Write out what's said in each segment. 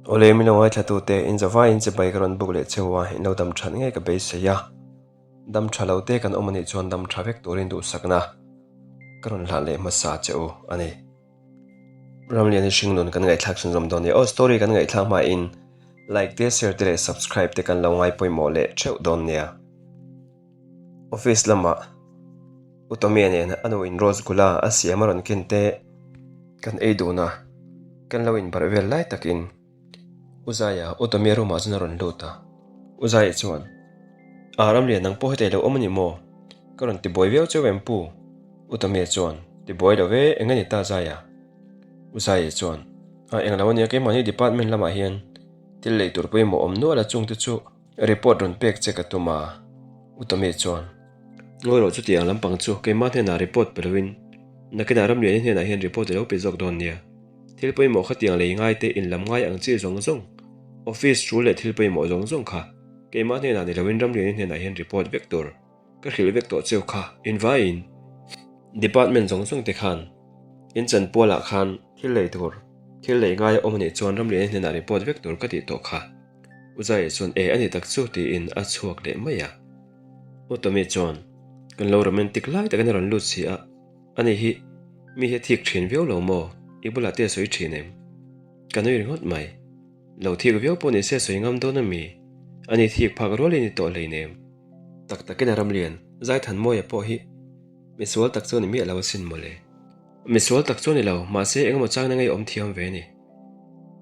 Awle min lo ngaithlatute in zavaiin chibai ka rawn buk leh cheu a, in lo dam that ngei ka beisei a. Dam tha lo te kan awm anih chuan dam tha vek turin duhsakna ka rawn hlan leh hmasa che u a ni. Ramlian hi hringnun kan ngaihthlak chhunzawm dawn nia. Aw story kan ngaihthlak hmain like te share te leh subscribe te kan lo ngai pawimawh leh theuh dawn nia. Office lamah U Tommy-a nen a nu in Rose Gula a siam a rawn ken te kan ei dun a, kan lo inbarh vel lai takin U Zaia, U Tommy-a room ah chuan a rawn lut a. U Zaia chuan, A, Ramlian nang pawh hetei lo awm a ni maw? Ka rawn ti buai viau cheu em pu? U Tommy-a chuan, Ti buai lo ve, eng a ni ta Zaia? U Zaia chuan, A, eng lo a nia, keimahni department lamah hian thil lei tur pawimawh awm nual a chungte chu Report rawn pek che ka tum a, U Tommy chuan. Ngawi rawh chutiang lampang chu keimah hnenah report pe loin nakinah Ramliani hnenah hian report i lo pe zawk dawn nia. Thil pawimawh khatiang lei ngai te inlam ngai ang chi zawng zawng, office thu leh thil pawimawh zawng zawng kha keimah hnenah ni loin Ramliani hnenah hian report vek tur ka hrilh vek tawh cheu kha invaiin department zawng zawng te khan in chanpualah khan thil lei tur thil lei ngai a awm anih chuan Ramliani hnenah report vek tur ka tih tawh kha. U Zai chuan e a ni tak chu tiin a chhuak leh mai a. U Tommy chuan kan lo romantic lai takin a rawn lut si a, ani hi mi hi a thik thin viau lo maw? I bulah te a sawi thin em? Ka nui ringawt mai. Lo thik viau pawh ni se a sawi ngam dawn a mi? Ani thik phak rual in i tawh hleinem. Tak takin a ramlian Zaithanmawia pawh hi misual tak chu a ni miah lo asin mawle. Misual tak chu a ni lo, mahse engemaw changna ngei awm thiam ve a ni.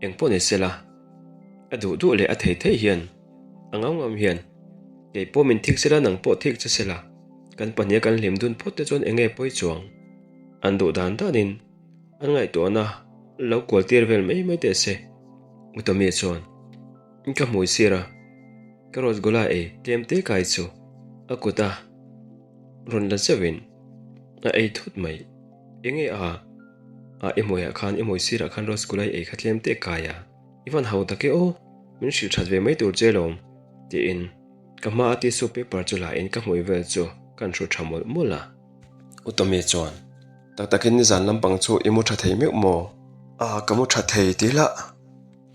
Eng pawh ni sela, a duh duh leh a thei thei hian, a ngau ngam hian, kei pawh min thik sela nang pawh thik che sela, kan pahniha kan hlim dun phawt te chuan eng nge pawi chuang? An duh dan danin an ngaihtuahna lo kual tir vel mai mai teh se. U Tommy chuan, Ka hmui sir a, ka rosgola ei tlem te kai chu a kut a rawn la zeuhin a ei thut mai. Enge a? A i hmuiah khan i hmui sirah khan rasgula i ei kha tlem teh kai a, i van hau tak e aw, min hrilh that ve mai tur che lawm, tiin ka hma a tissue paper chu la in ka hmui vel chu kan hru tha mawlh mawlh a. U Tommy chuan, Tak takin nizan lampang chu i mu tha thei meuh maw? A, ka mu tha thei ti lah,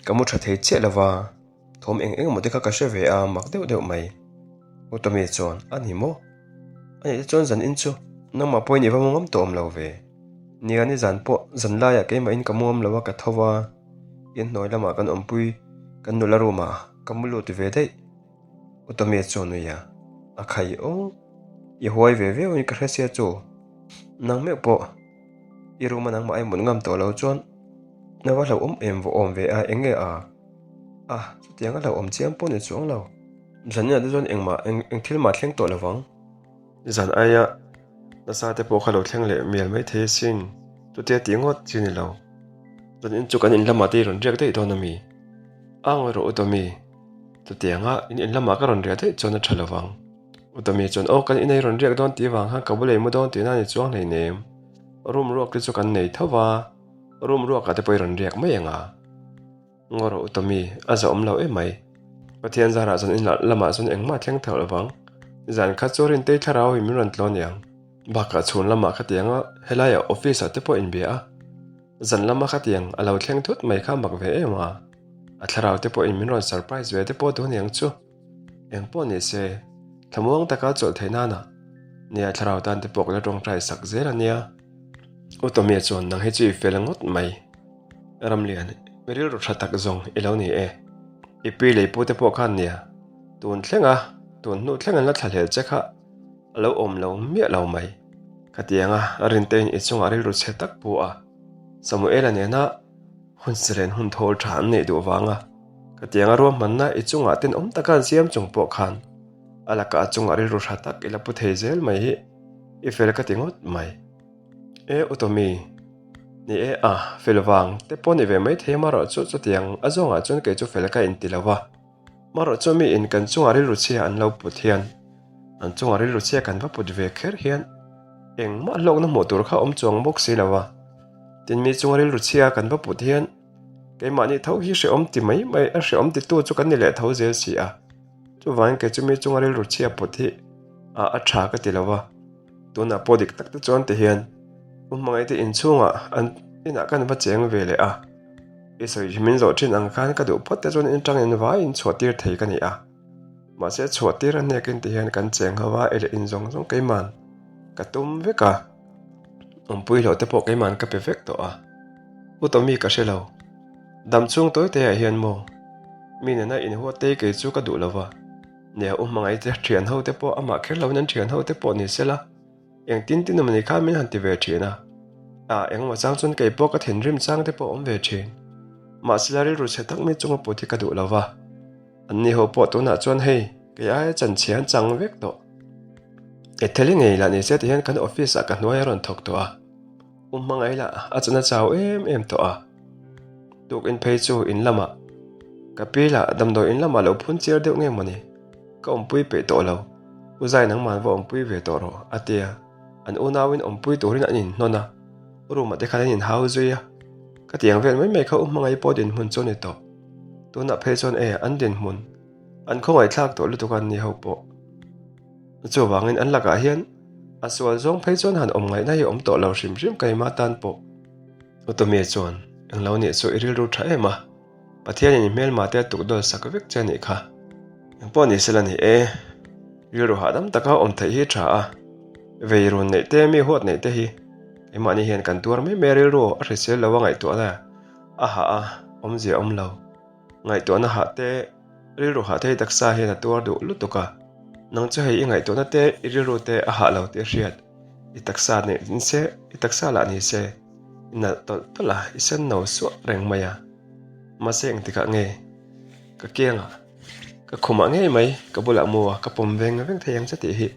ka mu tha thei chiah lova. Thawm eng eng emaw te kha ka hre ve a, mak deuh deuh mai. U Tommy chuan, A ni maw? A nih te chuan zan in chu nangmah pawhin i va mu ngam tawh awm lo ve. Nia ni zan pawh zan laiah keimahin ka mu ngam lo a, ka tho va, inhnuai lamah kan awmpui kan nula room ah ka mu lut ve daih. U Tommy chuan nui a, A khai aw, i huai ve viau in ka hre sia chu. Nang meuh pawh i room a nangmah i mut ngam tawh lo chuan na va hlauhawm em va awm ve a, eng nge a? A, chutiang a hlauhawm chiang pawh ni chuang lo. Zan inah te chuan engmah eng eng thil mah thleng tawh lo vang. Zan aia nasa te pawh kha lo thleng leh mial mai thei asin. Chutia tih ngawt chi ni lo. Zan in chu kan in lamah te i rawn riak daih dawn a mi? A ngawi rawh u Tommy. Chutianga in in lamah ka rawn riah daih chuan a tha lo vang. U Tommy chuan aw kan inah i rawn riak dawn tih vang khan ka bula i mu dawn tihna a ni chuang hleinem. Room ruak te chu kan nei tho va, room ruakah te pawh i rawn riak mai ang a. Ngaw rawh u Tommy, a za awm lo em mai. Pathian zarah chuan in lamah chuan engmah thleng theuh lo vang. Zan khat chu Rintei thlarau in min rawn tlawn niang. Bakah chhun lamah khatiang a helaiah office ah te pawh inbia a. Zan lama khatiang a lo thleng thut mai kha mak ve em a. A thlarau te pawhin min rawn surprise ve te pawh duh niang chu. Eng pawh ni se, thlamuang taka chawlh theih nana nia thlarau tan te pawh ka la tawngtai sak zel a nia. U Tommy chuan nang hi chu i fel ngawt mai. Ramlian, mi rilru tha tak zawng i lo ni e. I pi lei pu te pawh khan nia, tun thleng a, tun hnu thleng an la thlahlel che kha a lo awm lo miah lo mai. Khatianga Rintein i chungah rilru chhe tak pu a, Samuela nena hun silen hun thawl tha an neih duh vanga khatianga ruahmanna i chungah tenawm taka an siam chung pawh khan a lakah a chungah rilru tha tak i la pu thei zel mai hi i fel ka ti ngawt mai. E u Tommy, ni e a, fel vang te pawh ni ve mai thei marawh chu chutiang a zawngah chuan kei chu fel ka inti lo va, marawh chu mi in kan chungah rilru chhia an lo put hian an chungah rilru chhia kan va put ve kher hian engmah hlawkna hmuh tur kha awm chuang bawk si lo va, tin mi chunga rilru chhia kan va put hian keimahni tho hi hrehawm ti mai mai a hrehawm titu chu kan ni leh tho zel si a, chuvangin kei chu mi chunga rilru chhia put hi a a tha ka ti lo va. Tunah pawh dik tak te chuan ti hian U Hmangaihte inchhungah an inah kan va cheng ve leh a. I sawi min zawh thin ang khan ka duh phawt te chuan in tangin vaiin chhuah tir thei ka ni a. Mahse chhuah tir a hnekin ti hian kan cheng ho a, ei leh in zawng zawng keiman ka tum vek a. Awmpui loh te pawh keiman ka pe vek tawh a. U Tommy ka hre lo. Dam chhung tawi te ah hian maw? Mi nena inhuat te kei chu ka duh lo va. Nia u hmangaih te thian ho te pawh amah kher loin an thian ho te pawh ni sela. Engtin tin awm ni kha min han ti ve thin a. Ah engemaw chang chuan kei pawh ka thinrim chang te pawh a awm ve thin. Mahsela rilru chhe tak mi chunga put hi ka duh lo va. Anni ho pawh tunah chuan hei kei aia chanchhe an chang vek tawh. Etheli ngei lah ni se ti hian kan office ah ka hnuai a rawn thawk tawh a. U hmangaih lah a chan a chau em em tawh a. Tukin phei chu in lamah ka pi lah damdawi in lamah lo phun chiar deuh nge mawni ka awmpui peih tawh lo. U Zai nangman va awmpui ve tawh rawh a ti a. An unauin awmpui turin an inhnawn a. Room ah te khan an inhau zui a. Ka tiang vel mai mai kha u hmangaih pawh dinhmun chu a ni tawh. Tunah phei chuan e an dinhmun an khawngaihthlak tawh lutuk a an ni ho pawh. Chuvangin an lakah hian a sual zawng phei chuan han awm ngaihna hi a awm tawh lo hrim hrim keima tan pawh. Utomia chuan englo nih chu i rilru tha em a, Pathianin i hmelma te a tuk dawl sak vek che a nih kha. Engpawh ni sela ni e, rilru hahdam taka awm theih hi tha a, vei run neih te mi huat neih te hi keimahni hian kan tuar mai mai a rilru a hrisel lo a ngaihtuahna a hah a, awmzia awm lo. Ngaihtuahna hah te, rilru hah te hi taksa hian a tuar duh lutuk a. Nang chu hei i ngaihtuahna te, i rilru te a hah lo tih a hriat. I taksa nih ni se, i taksa lah ni se, i nalh tawlh tawlh a, i sen no suah reng mai a. Mahse engtikah nge ka kiangah, ka khumah ngei mai ka bulah mu a, ka pawm veng veng thei ang che tih hi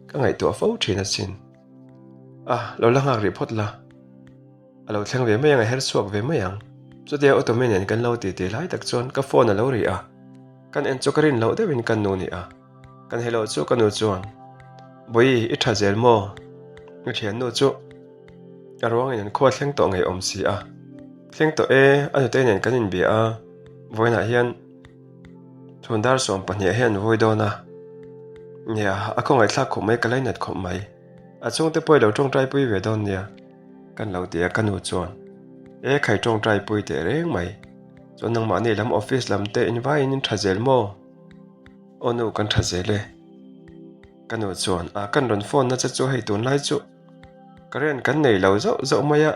ka ngaihtuah fo thin asin. A, lo la nghak rih phawt la. A lo thleng ve mai ang, a her chhuak ve mai ang. Chutia Otomi nen kan lo titi lai tak chuan ka phone a lo ri a, kan en chu ka rin loh deuhin ka nu ni a. Kan hello chu ka nu chuan, Bawi, i tha zel maw? I thiannu chu a ruangin an khua thleng tawh ngei awm si a. Thleng tawh e, a nutei nen kan inbia a, vawiinah hian chhun dar 12 hian an vawi dawn a. Nia, a khawngaihthlak khawp mai, ka lainat khawp mai. A chhungte pawh i lo tawngtai pui ve dawn nia. Kan lo ti a ka nu chuan E khai tawngtai pui teh reng mai chuan nangmahni lam office lam te in vaiin in tha zel maw? Aw nu kan tha zel e. Ka nu chuan a kan rawn phone na che chu hei tunlai chu current kan nei lo zauh zauh mai a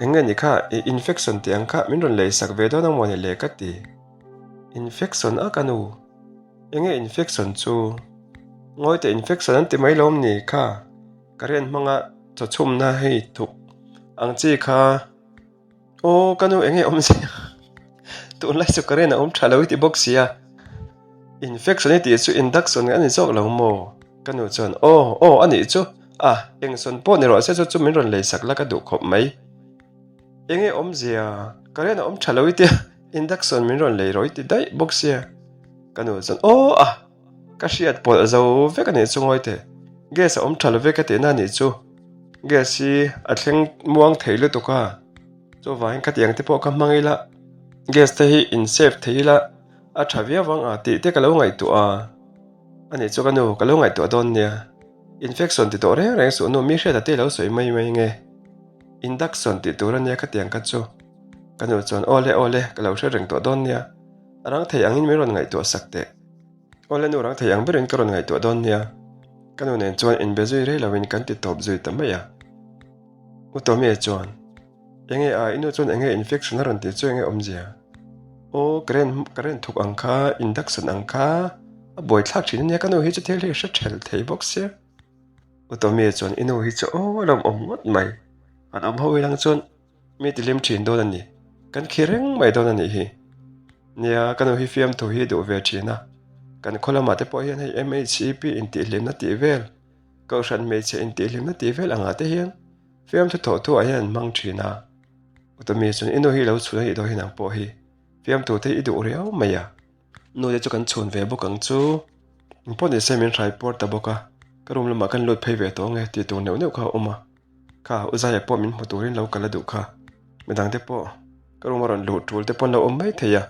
eng nge ni kha i infection tih ang kha min rawn lei sak ve dawn ang mawni le ka ti. Infection a ka nu eng nge infection chu? Ngawi teh infection an ti mai lawm ni kha? Current hmanga chaw chhumna hei thuk ang chi kha aw ka nu enge awm zia tunlai chu current a awm tha lo i ti bawk sia infection i tih chu induction a ni zawk lo maw ka nu chuan aw aw a nih chu a engsawn pawh ni rawh se chu chu min rawn lei sak la ka duh khawp mai enge awm zia current a awm tha lo i tia induction min rawn lei rawh i ti daih bawk sia ka nu chuan aw a. Ka hriat pawlh zo vek a nih chu ngawi teh. Gas a awm tha lo vek a tihna a nih chu. Gas hi a thleng muang thei lutuk a, chuvangin khatiang te pawh ka hmang ila, gas te hi in save thei ila a tha viau vang a tih te ka lo ngaihtuah a. A nih chu ka nu ka lo ngaihtuah dawn nia. Infection ti tawh reng reng suh nu mi hriat a te lo sawi mai mai nge. Induction tih tur a nia khatiang kha chu. Ka nu chuan aw le aw le ka lo hre reng tawh dawn nia. A rang thei angin min rawn ngaihtuah sak teh. Awle nu rang thei ang berin ka rawn ngaihtuah dawn nia. Ka nu nen chuan inbe zui rei loin kan ti tawp zui ta mai a. U Tommy chuan, Enge a, i nu chuan enge infection a rawn tih chu enge awmzia? Aw, current current thuk ang kha, induction ang kha a buaithlak thin ania ka nu hi chu thil hi hre ṭhel thei bawk sia. U Tommy chuan, I nu hi chu aw a lawmawm ngawt mai. An awm ho ilang chuan Mi ti hlim thin dawn a ni. Kan khi reng mai dawn a nih hi. Nia, ka nu hi fiamthu hi duh ve thin a. Kan khaw lamah te pawh hian hei MHCP intihhlimna tih vel, Kohhran hmeichhe intihhlimna tih vel angah te hian fiamthu thawhthu ah hian an hmang thin a. Utami chuan i nu hi lo chhun a nih dawn hi nang pawh hi fiamthu te i duh riau mai a. Nu te chu kan chhun ve bawk ang chu. Engpawh nise min hrai puar ta bawk a, ka room lamah kan lut phei ve tawh ange tih tur neuh neuh kha a awm a. Kha u Zaia pawh min hmu turin lo kal a duh kha. Midang te pawh ka room a rawn luh tul te pawn lo awm mai thei a.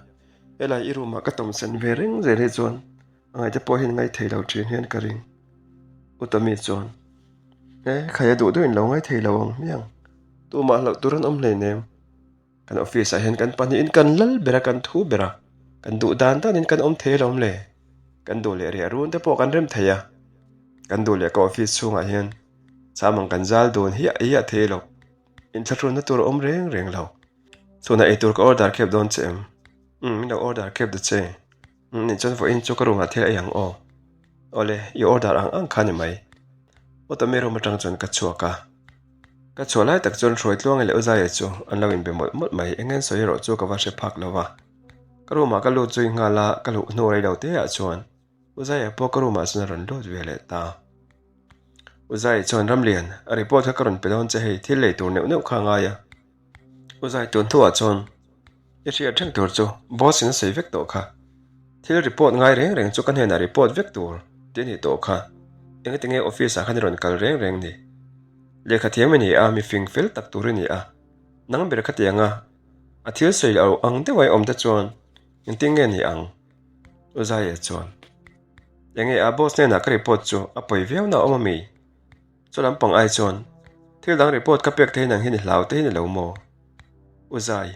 Helai i room ah ka tawm sen ve reng zel hi chuan a ngaihte pawh hian ngai thei lo thin hian ka ring. U Tommy chuan, E, khai a duh duhin lo ngai thei lo ang hmiang. Tumah hlauh tur an awm hleinem. Kan office ah hian kan pahnihin kan lal ber a, kan thu ber a, kan duh dan danin kan awm thei alawm le. Kan duh leh riah run te pawh kan rem thei a, kan duh leh ka office chhungah hian cham ang kan zal dun hiah hiah thei lo. Inthlahrunna tur a awm reng reng lo. Chhunah eitur ka order khep dawn che em? Umm, min lo order khep ta che. Umm, nih chuan vawiin chu ka room ah thil ei ang aw. Awle, i order ang ang kha ni mai. Automate room atang chuan ka chhuak a. Ka chhuah lai tak chuan Hruaitluanga leh Uzaia chu an lo inbe mawlh mawlh mai. Eng ngen sawi erawh chu ka va hre phak lo va. Ka room ah ka lut zui nghal a, ka luh hnu rei lo te ah chuan Uzaia pawh ka room ah chuan a rawn lut ve leh ta. Uzai chuan Ramlian, a report kha ka rawn pe dawn che hei, thil lei tur neuh neuh kha a ngai a. Uzai tun thuah chuan i hriat reng tur chu boss in a sawi vek tawh kha. Thil report ngai reng reng chu ka hnenah report vek tur tih a nih tawh kha. Engati nge office ah khan i rawn kal reng reng ni? Lehkha thiam i ni a, mi fing fel tak tur i ni a. Nang ber khatiang a, a thil sawi loh ang deuh a i awm te chuan engtin nge ni ang? Uzaia chuan Enge a boss hnenah ka report chu a pawi viau na awm ami? Chu lampang ai chuan thil dang report ka pek thei nang hi ni hlau te hi ni lo maw? U Zai,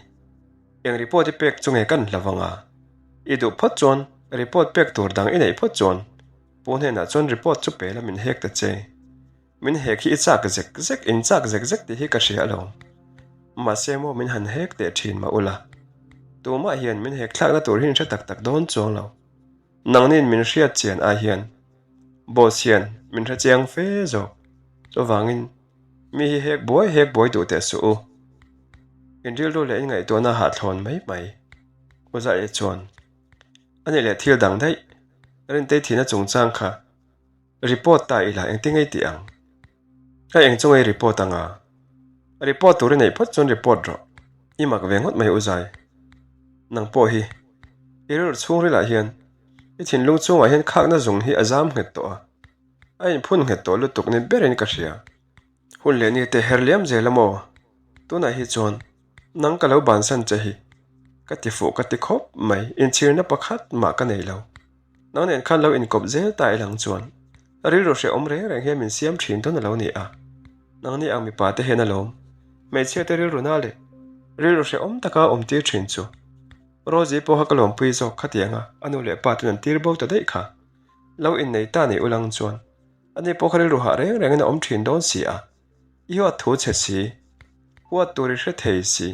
eng report i pek chu nge kan hla vang a? I duh phawt chuan report pek tur dang i neih phawt chuan pu hnenah chuan report chu pe la min hek ta che. Min hek hi i chak zek zek, in chak zek zek tih hi ka hria alawm. Mahse maw min han hek teh thin mah ula. Tumah hian min hek thlakna tur hi in hre tak tak dawn chuang lo. Nangnin min hriat chian ai hian boss hian min hre chiang fe zawk. Chuvangin mi hi hek buai hek buai duh teh suh u. In rilru leh in ngaihtuahna hahthlawn mai mai. U Zaia chuan a ni leh thil dang daih Rintei thihna chungchang kha Report ta ila engtin ngei tih ang? A eng chu ngei report anga? Report tur i neih phawt chuan report rawh. I mak ve ngawt mai u Zai. Nang pawh hi i rilru chhungrilah hian i thinlung chungah hian khakna zung hi a zam nghet tawh a, a inphun nghet tawh lutuk ni berin ka hria. Hun leh ni te her liam zel a maw? Tunah hi chuan nang ka lo bansan che hi ka ti fuh ka ti khawp mai, inchhirna pakhat mah ka nei lo. Nang nen khan lo inkawp zel ta ilang chuan rilru hrehawm reng reng hian min siam thin dawn a lo ni a. Nangni ang mipa te hian alawm hmeichhia te rilru na leh rilru hrehawm taka awm tir thin chu. Rosie pawh kha ka lawmpui zawk khatianga a nu leh pa ten an tir bo ta daih kha. Lo innei ta ni ulang chuan ani pawh kha rilru hah reng rengin a awm thin dawn si a. I huat thu chhe si, huat tur i hre thei si.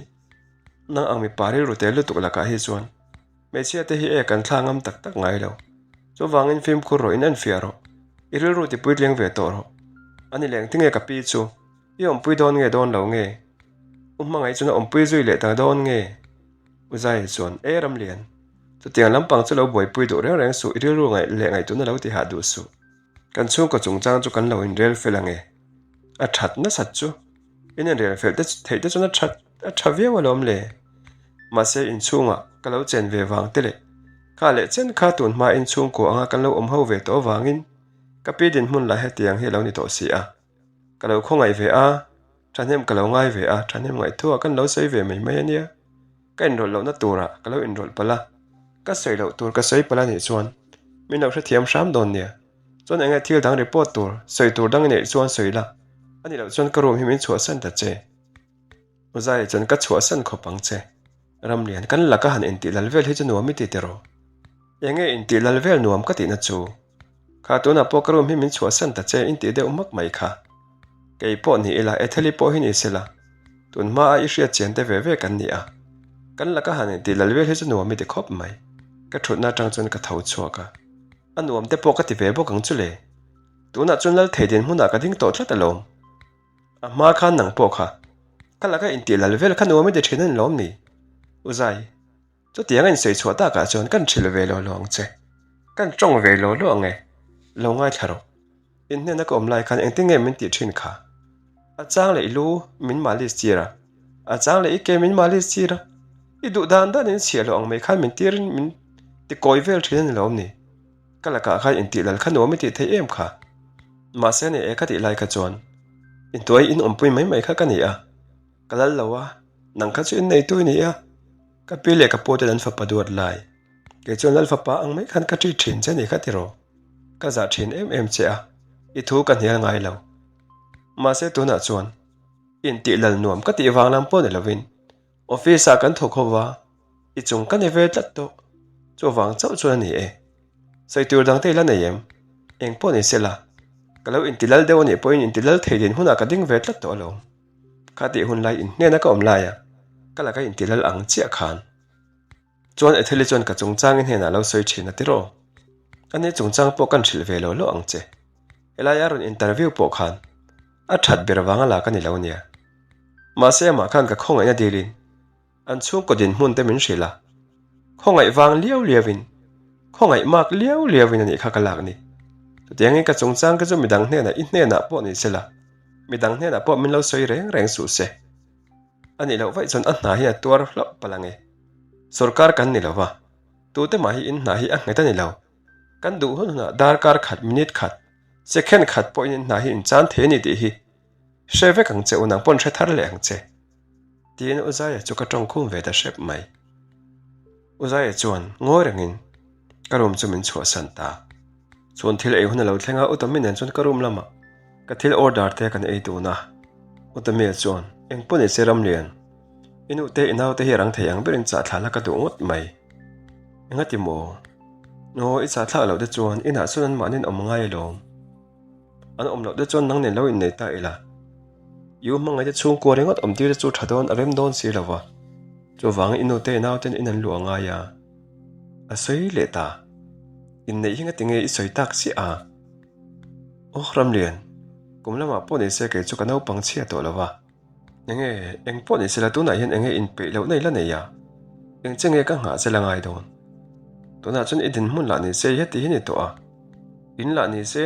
Nang ang mipa rilru tel lutuk lakah hi chuan Hmeichhia te hi e kan thla ngam tak tak ngai lo. Chuvangin fimkhur rawh in en fiah rawh. I rilru ti puitling ve tawh rawh. Ani leng tinge ka pi chu i awmpui dawn nge dawn lo nge? U hmangaih chuan a awmpui zui leh ta dawn nge? U Zai chuan e Ramlian, chutiang lampang chu lo buaipui duh reng reng suh i rilru ngaih leh ngaihtuahna lo ti hah duh suh. Kan chhungkaw chungchang chu kan lo inrel fel ange. A that nasat chu in inrel fel te theih te chuan a that a tha viau alawm le. Mahse inchhungah ka lo chen ve vang te leh kha leh chen kha tun hma in chhungkua anga kan lo awm ho ve tawh avangin ka pi dinhmun lah hetiang hi a lo ni tawh si a. Ka lo khawngaih ve a, thahnem ka lo ngai ve a, thahnem ngaihthuah kan lo sawi ve mai mai ania. Ka inrawlh lohna turah ka lo inrawlh palh a, ka sawi loh tur ka sawi palh a nih chuan min lo hrethiam hram dawn nia. Chuan enge thil dang report tur, sawi tur dang i neih chuan sawi la, a nih loh chuan ka room hi min chhuahsan ta che. Uzai chuan ka chhuahsan khawp ang che. Ramlian, kan laka han intih lal vel hi chu nuam i ti tiraw? Enge intih lal vel nuam ka tihna chu? Kha tunah pawh ka room hi min chhuahsan ta che intih deuh hmak mai kha. Kei pawh ni ila, Etheli pawh hi ni sela, tun hma a i hriat chian te ve ve kan ni a. Kan laka han intih lal vel hi chu nuam i ti khawp mai. Ka thutna atang chuan ka tho chhuak a. A nuam te pawh ka ti ve bawk ang chu le. Tunah chuan Lalthei dinhmunah ka ding tawh tlat alawm. A hma khan nang pawh kha ka laka intih lal vel kha nuam i ti thin a ni lawm ni? U Zai, chutiang a insawi chhuah takah chuan kan hrilh ve lo lo ang che. Kan tawng ve lo lo ang e, lo ngaithla rawh. In hnena ka awm lai khan engtin nge min tih thin kha? A chang leh i lu min malis tir a, a chang leh i ke min malis tir a, i duh dan dan in chhiah lo ang mai khan min tirin min ti kawi vel thin a ni lawm ni? Ka lakah khan intih lal kha nuam i tih theih em kha? Mahse ni e ka tih lai kha chuan intuai in awmpui mai mai kha ka ni a, ka lal lo a, nang kha chu inneitu i ni a, ka pi leh ka pu ten an fapa duat lai. Kei chuan lal fapa ang mai khan ka ṭi ṭhin che ni kha tiraw? Ka zah ṭhin em em che a, i thu ka hnial ngai lo. Mahse tunah chuan intih lal nuam ka tih vang lam pawh ni lovin. Office ah kan thawk ho va, i chung ka ni ve tlat tawh. Chuvang chauh chuan a ni e. Sawi tur dang te i la nei em? Eng pawh ni sela, ka lo inti lal deuh a nih pawhin inti lal thei din hunah ka ding ve tlat tawh alawm. Kha tih hun lai inhnena ka awm laia ka laka inti lal ang chiah khan. Chuan Etheli chuan ka chungchang i hnenah lo sawi thin a tiraw? Ani chungchang pawh kan hrilh ve lo lo ang che. Helai a rawn interview pawh khan a that ber vanga la ka ni lo nia. Mahse amah khan ka khawngaihna dilin an chhungkaw dinhmun te min hrilh a. Khawngaih vang liau liauin, khawngaih mak liau liauin a nih kha ka lak ni. Chutiangin ka chungchang te chu midang hnenah i hnenah pawh ni sela, midang hnenah pawh min lo sawi reng reng suh se. A nih loh vaih chuan a hna hi a tuar hlauh palh ang e. Sorkar kan ni lo va, tute mah hi in hna hi a nghet a ni lo. Kan duh hun hunah darkar khat, minute khat, second khat pawhin in hna hi in chan thei a ni tih hi hre vek ang che u, nang pawn hre thar leh ang che. Tiin U Zaia chu ka tawngkhum ve ta hrep mai. U Zaia chuan ngawi rengin ka room chu min chhuahsan ta. Chuan thil ei hun a lo thleng a, U Tommy nen chuan ka room lamah ka thil order te kan ei dun a. U Tommy chuan, Eng pawh ni se Ramlian, i nu te i nau te hi a rang thei ang berin chah thla la ka duh ngawt mai. Engati maw? Aw, i chah thlak loh te chuan inah chuan anmahni an awm ngai alawm. An awm loh te chuan nang nen lo innei ta ila. I u hmangaihte chhungkua ringawt awm tir te chu tha dawn a rem dawn si lo va. Chuvangin i nu te i nau ten in an luah ngai a. A sawi leh ta. Inneih hi ngati nge i sawi tak chiah a? Aw Ramlian, kum lamah pawh ni se kei chu ka naupang chhia tawh lo va. Enge, eng pawh ni sela tunah hian enge inpeih lohna i la nei a? Eng che nge ka nghah che la ngai dawn? Tunah chuan i dinhmun lah ni se heti hi ni tawh a. In lah ni se,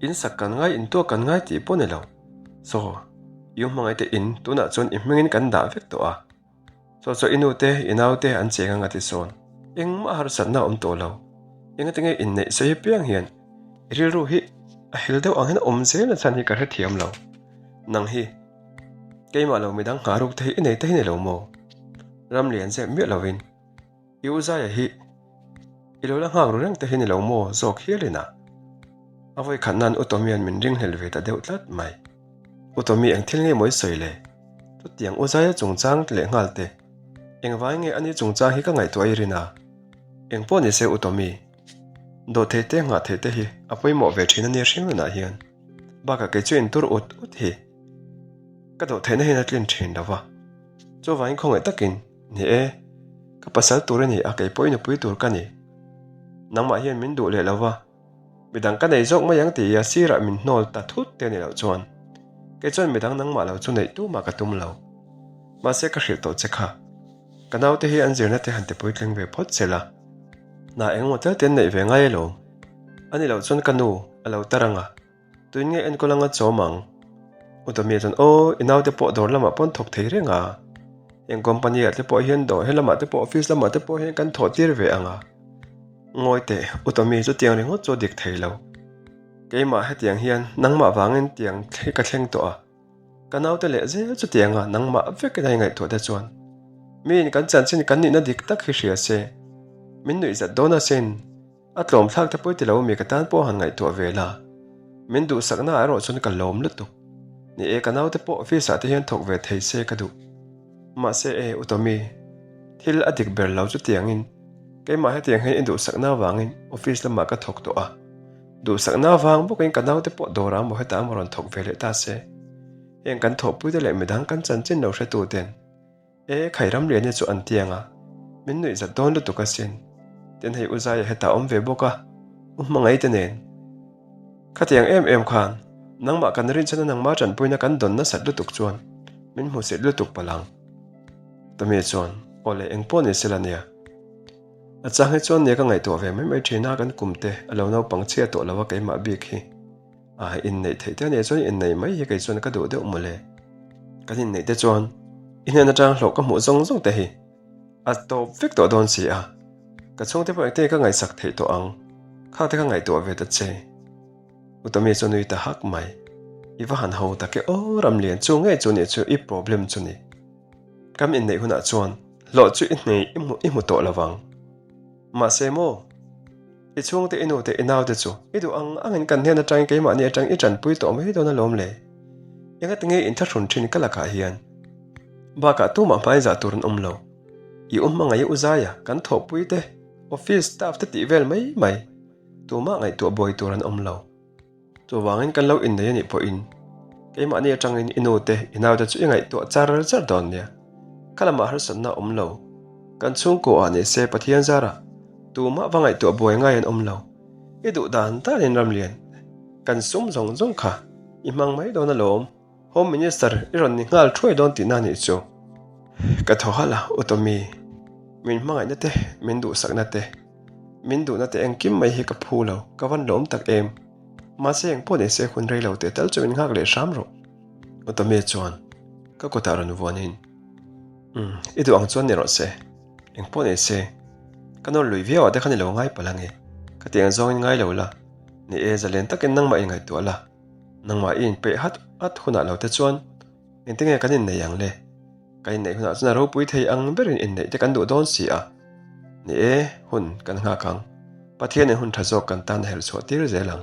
in sak kan ngai, in tuak kan ngai tih pawh ni lo. Saw, i u hmangaihte in tunah chuan i hmingin kan dah vek tawh a. Chaw chaw i nu te, i nau te an cheng ang a ti sawn. Engmah harsatna a awm tawh lo. Engati nge inneih sawi apiang hian i rilru hi a hel deuh ang hian a awm zel a chhan hi ka hrethiam lo. Nang hi keimah lo midang nghah ruk te hi i nei te hi ni lo maw? Ram lian zep miah lovin i u Zaia hi i lo la nghak ru reng te hi ni lo maw zawk hialin a? A vawi khat nan U Tomian min ringhlel ve ta deuh tlat mai. U Tomi eng thil nge maw i sawi le? Chutiang U Zaia chungchang leh nghal te, engvai nge ani chungchang hi ka ngaihtuah i rin a? Eng pawh ni se U Tomi, dawhthei te nghah theih te hi a pawimawh ve thin a nia hring nunah hian. Bakah kei chu intur ut ut hi ka dawhtheihna hian a tlin thin lo va. Chuvangin khawngaih takin, Ni e, ka pasal tur i ni a, kei pawh i nupui tur ka ni. Nangmah hian min duh leh lo va. Midang ka nei zawk mai ang tih a sirah min hnawl ta thut te ni loh chuan kei chuan midang nangmah lo chu neih tumah ka tum lo. Mahse ka hrilh tawh che kha. Ka naute hi an zirna te han ti puitling ve phawt se la. Hna engemaw tel te an neih ve ngai alawm. A ni loh chuan ka nu a lo tar ang a. Tuin nge enkawl anga chawm ang? U Tommy chuan, Aw, i naute pawh dawr lamah pawn thawk thei reng a. Heng company ah te pawh hian dawr he lamah te pawh office lamah te pawh hian kan thawh tir ve ang a. Ngawi teh, U Tommy chu tiang ringawt chu a dik thei lo. Keimah hetiang hian nangmah vangin tiang ka thleng tawh a. Ka naute leh zel chutianga nangmah vekin a ingaihtuah te chuan miin kan chanchin kan nihna dik tak hi hria se, min nuihzat dawn asin. A tlawm thlak te pawi ti lo mi ka tan pawh han ngaihtuah ve la. Min duhsakna ah erawh chuan ka lawm lutuk. Ni e, ka naute pawh office ah te hian thawk ve thei se ka duh. Mahse e, U Tommy, thil a dik ber lo chutiangin keimah hetiang hian i duhsakna avangin office lamah ka thawk tawh a. Duhsakna avang bawkin ka naute pawh dawrah emaw hetah emaw rawn thawk ve leh ta se. Heng kan thawhpuite leh midang kan chanchin lo hretu ten E, khai Ramliani chu an tiang a, min nuih zat dawn lutuk asin. Tin hei U Zaia hetah awm ve bawk a, U Hmangaihte nen. Khatiang em em khan, nangmah kan rinchhan a nangmah tanpuina kan dawn nasat lutuk chuan min hmusit lutuk palh ang. Tommy chuan, Aw le, eng pawh ni sela nia. A chang hi chuan nia ka ngaihtuah ve mai mai thin a, kan kum te a lo naupang chhia tawh lo a keimah bik hi. A inneih theih te ania chuan inneih mai hi kei chuan ka duh deuh mawle. Kan inneih te chuan i hnen atang hlawh ka hmuh zawng zawng te hi a tawp vek tawh dawn si a. Ka chhungte pawh engtin ka ngaihsak theih tawh ang kha te ka ngaihtuah ve ta che. Utami chu nui ta hak mai. I va han ho tak e aw Ramlian chu ngei chu nih chu i problem chu ni. Kam inneih hunah chuan hlawh chu i hnei i hmu i hmu tawh lovang. Mahse maw? I chhungte i nute i naute chu i duh ang angin kan hnen atangin keimahni atang i tanpui tawh mai dawn alawm le. Engati nge inthlahrun thin ka lakah hian? Bakah tumah hmaizah tur an awm lo. I u hmangaih u Zaia, kan thawhpui te, office staff te tih vel mai mai. Tumah ngaihtuah buai tur an awm lo. Chuvangin kan lo innei a nih pawhin keimahni atangin i nu te, i naute chu i ngaihtuah char char dawn nia. Kha lamah harsatna a awm lo. Kan chhungkaw ah ni se Pathian zarah tumah va ngaihtuah buai ngai an awm lo. I duh dan danin Ramlian, kan sum zawng zawng kha i hmang mai dawn alawm. Home Minister i rawn ni nghal thuai dawn tihna nih chu. Ka thaw halh a, U Tommy, min hmangaihna te, min duhsakna te, min duhna te engkim mai hi ka phu lo, ka van lawm tak em. Mahse engpawh ni se hun rei lo teh tal chu min nghak leh hram rawh. U Tommy chuan ka kutah rawn vuanin, Umm, i duh ang chuan ni rawh se. Engpawh ni se, ka nawr lui viau ah te khan i lo ngai palh ange. Ka ti ang zawngin ngai lo la, ni e, zalen takin nangmah i ngaihtuah la. Nangmah i inpeih hat hat hunah lo te chuan engtin nge kan inneih ang le? Kan inneih hunah chuan a ropui thei ang berin inneih te kan duh dawn si a. Ni e, hun kan nghak ang. Pathianin hun tha zawk kan tan a herh chhuah tir zel ang.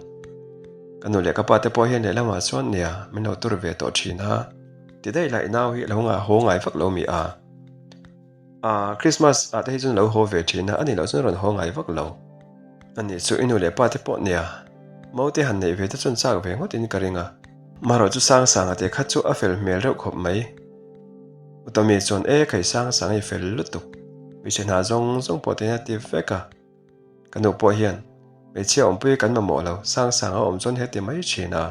Ka nu leh ka pa te pawh hian lehlamah chuan nia min lo tur ve tawh thin a. Ti daih lah i nau hi a lo ngah haw ngai vak lo mi a. Ahh, Christmas ah te hi chuan lo haw ve thin a, ani loh chuan a rawn haw ngai vak lo. Ani chu i nu leh pa te pawh nia, Mau te han neih ve te chuan chak ve ngawt in ka ring a. Marawh chu Sangsanga te kha chu a fel hmel reuh khawp mai. Utami chuan e khai Sangsanga i fel lutuk, hmeichhe hna zawng zawng pawh te hian a ti vek a. Ka nu pawh hian hmeichhia awmpui kan mamawh lo, Sangsanga a awm chuan he ti mai thin a,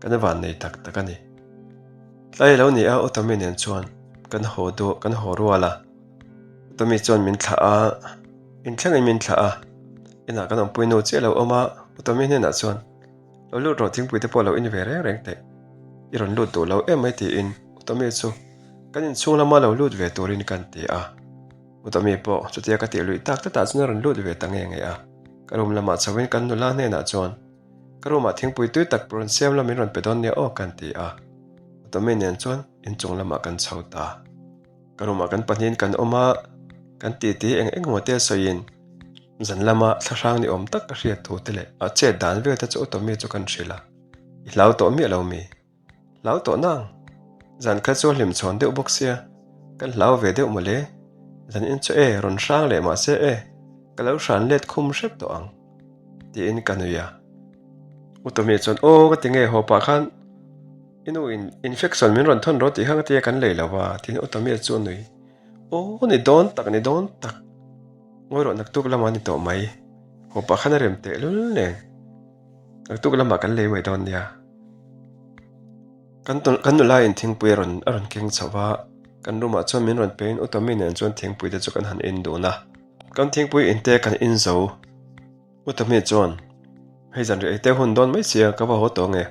kan van nei tak tak a ni. Tlai lo ni a Utami nen chuan kan haw duh kan haw rual a. Utami chuan min thlah a, inthlengin min thlah a, inah kan awmpui nu chiah lo awm a, Utami hnenah chuan lo lut rawh thingpui te pawh lo in ve reng reng teh, i rawn lut duh lo em mai tiin Utami chu kan inchhung lama lo lut ve turin kan ti a. Utami pawh chutia ka tih luih tak tlatah chuan a rawn lut ve ta nge nge a, ka room lamah chhoin kan nula hnenah chuan ka room ah thingpui tui tak rawn siam la min rawn pe dawn nia aw kan ti a, Utami nen chuan inchung lamah kan chho ta. Ka room ah kan pahnihin kan awm a, kan titi eng eng emaw te a sawiin zan lama thlahrang ni awm tak ka hriat thu te leh a chet dan vel te chu Utami chu kan hrilh a, i hlau tawh miah lo mi? Hlau tawh nang? Zan kha chu a hlim chhawn deuh bawk sia, kan hlau ve deuh mawle. Zan in chu e, rawn hrang leh mahse e, ka lo hran let khum hrep tawh ang, tiin ka nui a. Utami chuan, Aw, ka ti nge haw pah khan i nu in infection min rawn thawn rawh tih kha ka tia kan lei lo va, tiin Utami chu a nui. Aw, ni dawn tak, ni dawn tak. Ngawi rawh naktuk lamah a ni tawh mai. Haw pah khan a rem tehlul nen. Naktuk lamah kan lei mai dawn nia. Kan kan nula in thingpui a rawn a rawn keng chho va, kan room ah chuan min rawn pe in Utami nen chuan thingpui te chu kan han in dun a. Kan thingpui in te kan in zo. Utami chuan, Hei zanriah ei te hun dawn mai sia ka va haw tawh nge?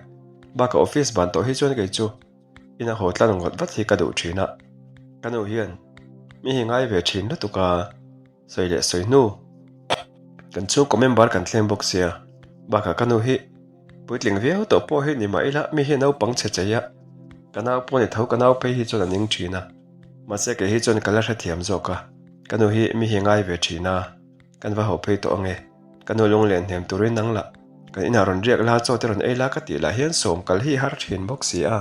Bakah office ban tawh hi chuan kei chu ina haw tlan ngawt vat hi ka duh thin a. Ka nu hian mi hi ngai ve thin lutuk a. Sawi leh sawi hnu. Kan chhungkaw member kan thleng bawk sia, bakah ka nu hi puitling viau tawh pawh hi ni mah ila mi hi naupang chhe chei a, ka nau pawh ni tho ka nau phei hi chuan a ning thin a, mahse kei hi chuan ka la hrethiam zawk a, ka nu hi mi hi ngai ve thin a, kan va haw phei tawh ange, ka nu lung len hnem turin nang lah kan inah rawn riak la chaw te rawn ei la ka tih lah hian sawm kal hi har thin bawk si a.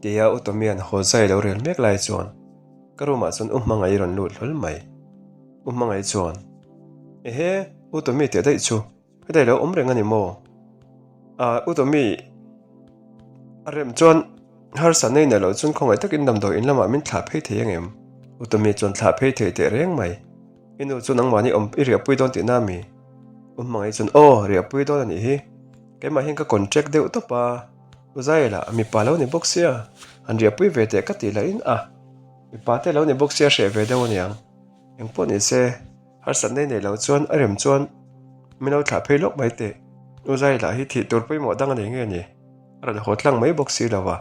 Tia U Tomian haw zai lo rel mek lai chuan. Ka room ah chuan U Hmangaih rawn lut hlawl mai. U Hmangaih chuan, Ehe, U Tommy teh daih chu, heta i lo awm reng a ni maw? Ah, U Tommy, a rem chuan harsatna i neih loh chuan khawngaih takin damdawi in lamah min thlah phei thei ang em? U Tommy chuan thlah phei thei teh reng mai. I nu chu nangmahni awm i riahpui dawn tihna a mi? U Hmangaih chuan, Aw, riahpui dawn a nih hi. Keimah hian ka contract deuh tawp a. U Zaila, mipa lo ni bawk sia, han riahpui ve teh ka tih lahin a, mipa te lo ni bawk sia hreh ve deuh aniang. Engpawh ni se, harsatna i neih loh chuan a rem chuan min lo thlah phei lawk mai teh. U Zaila hi thih tur pawimawh dang a nei nge ni? A rawn haw tlang mai bawk si lo a,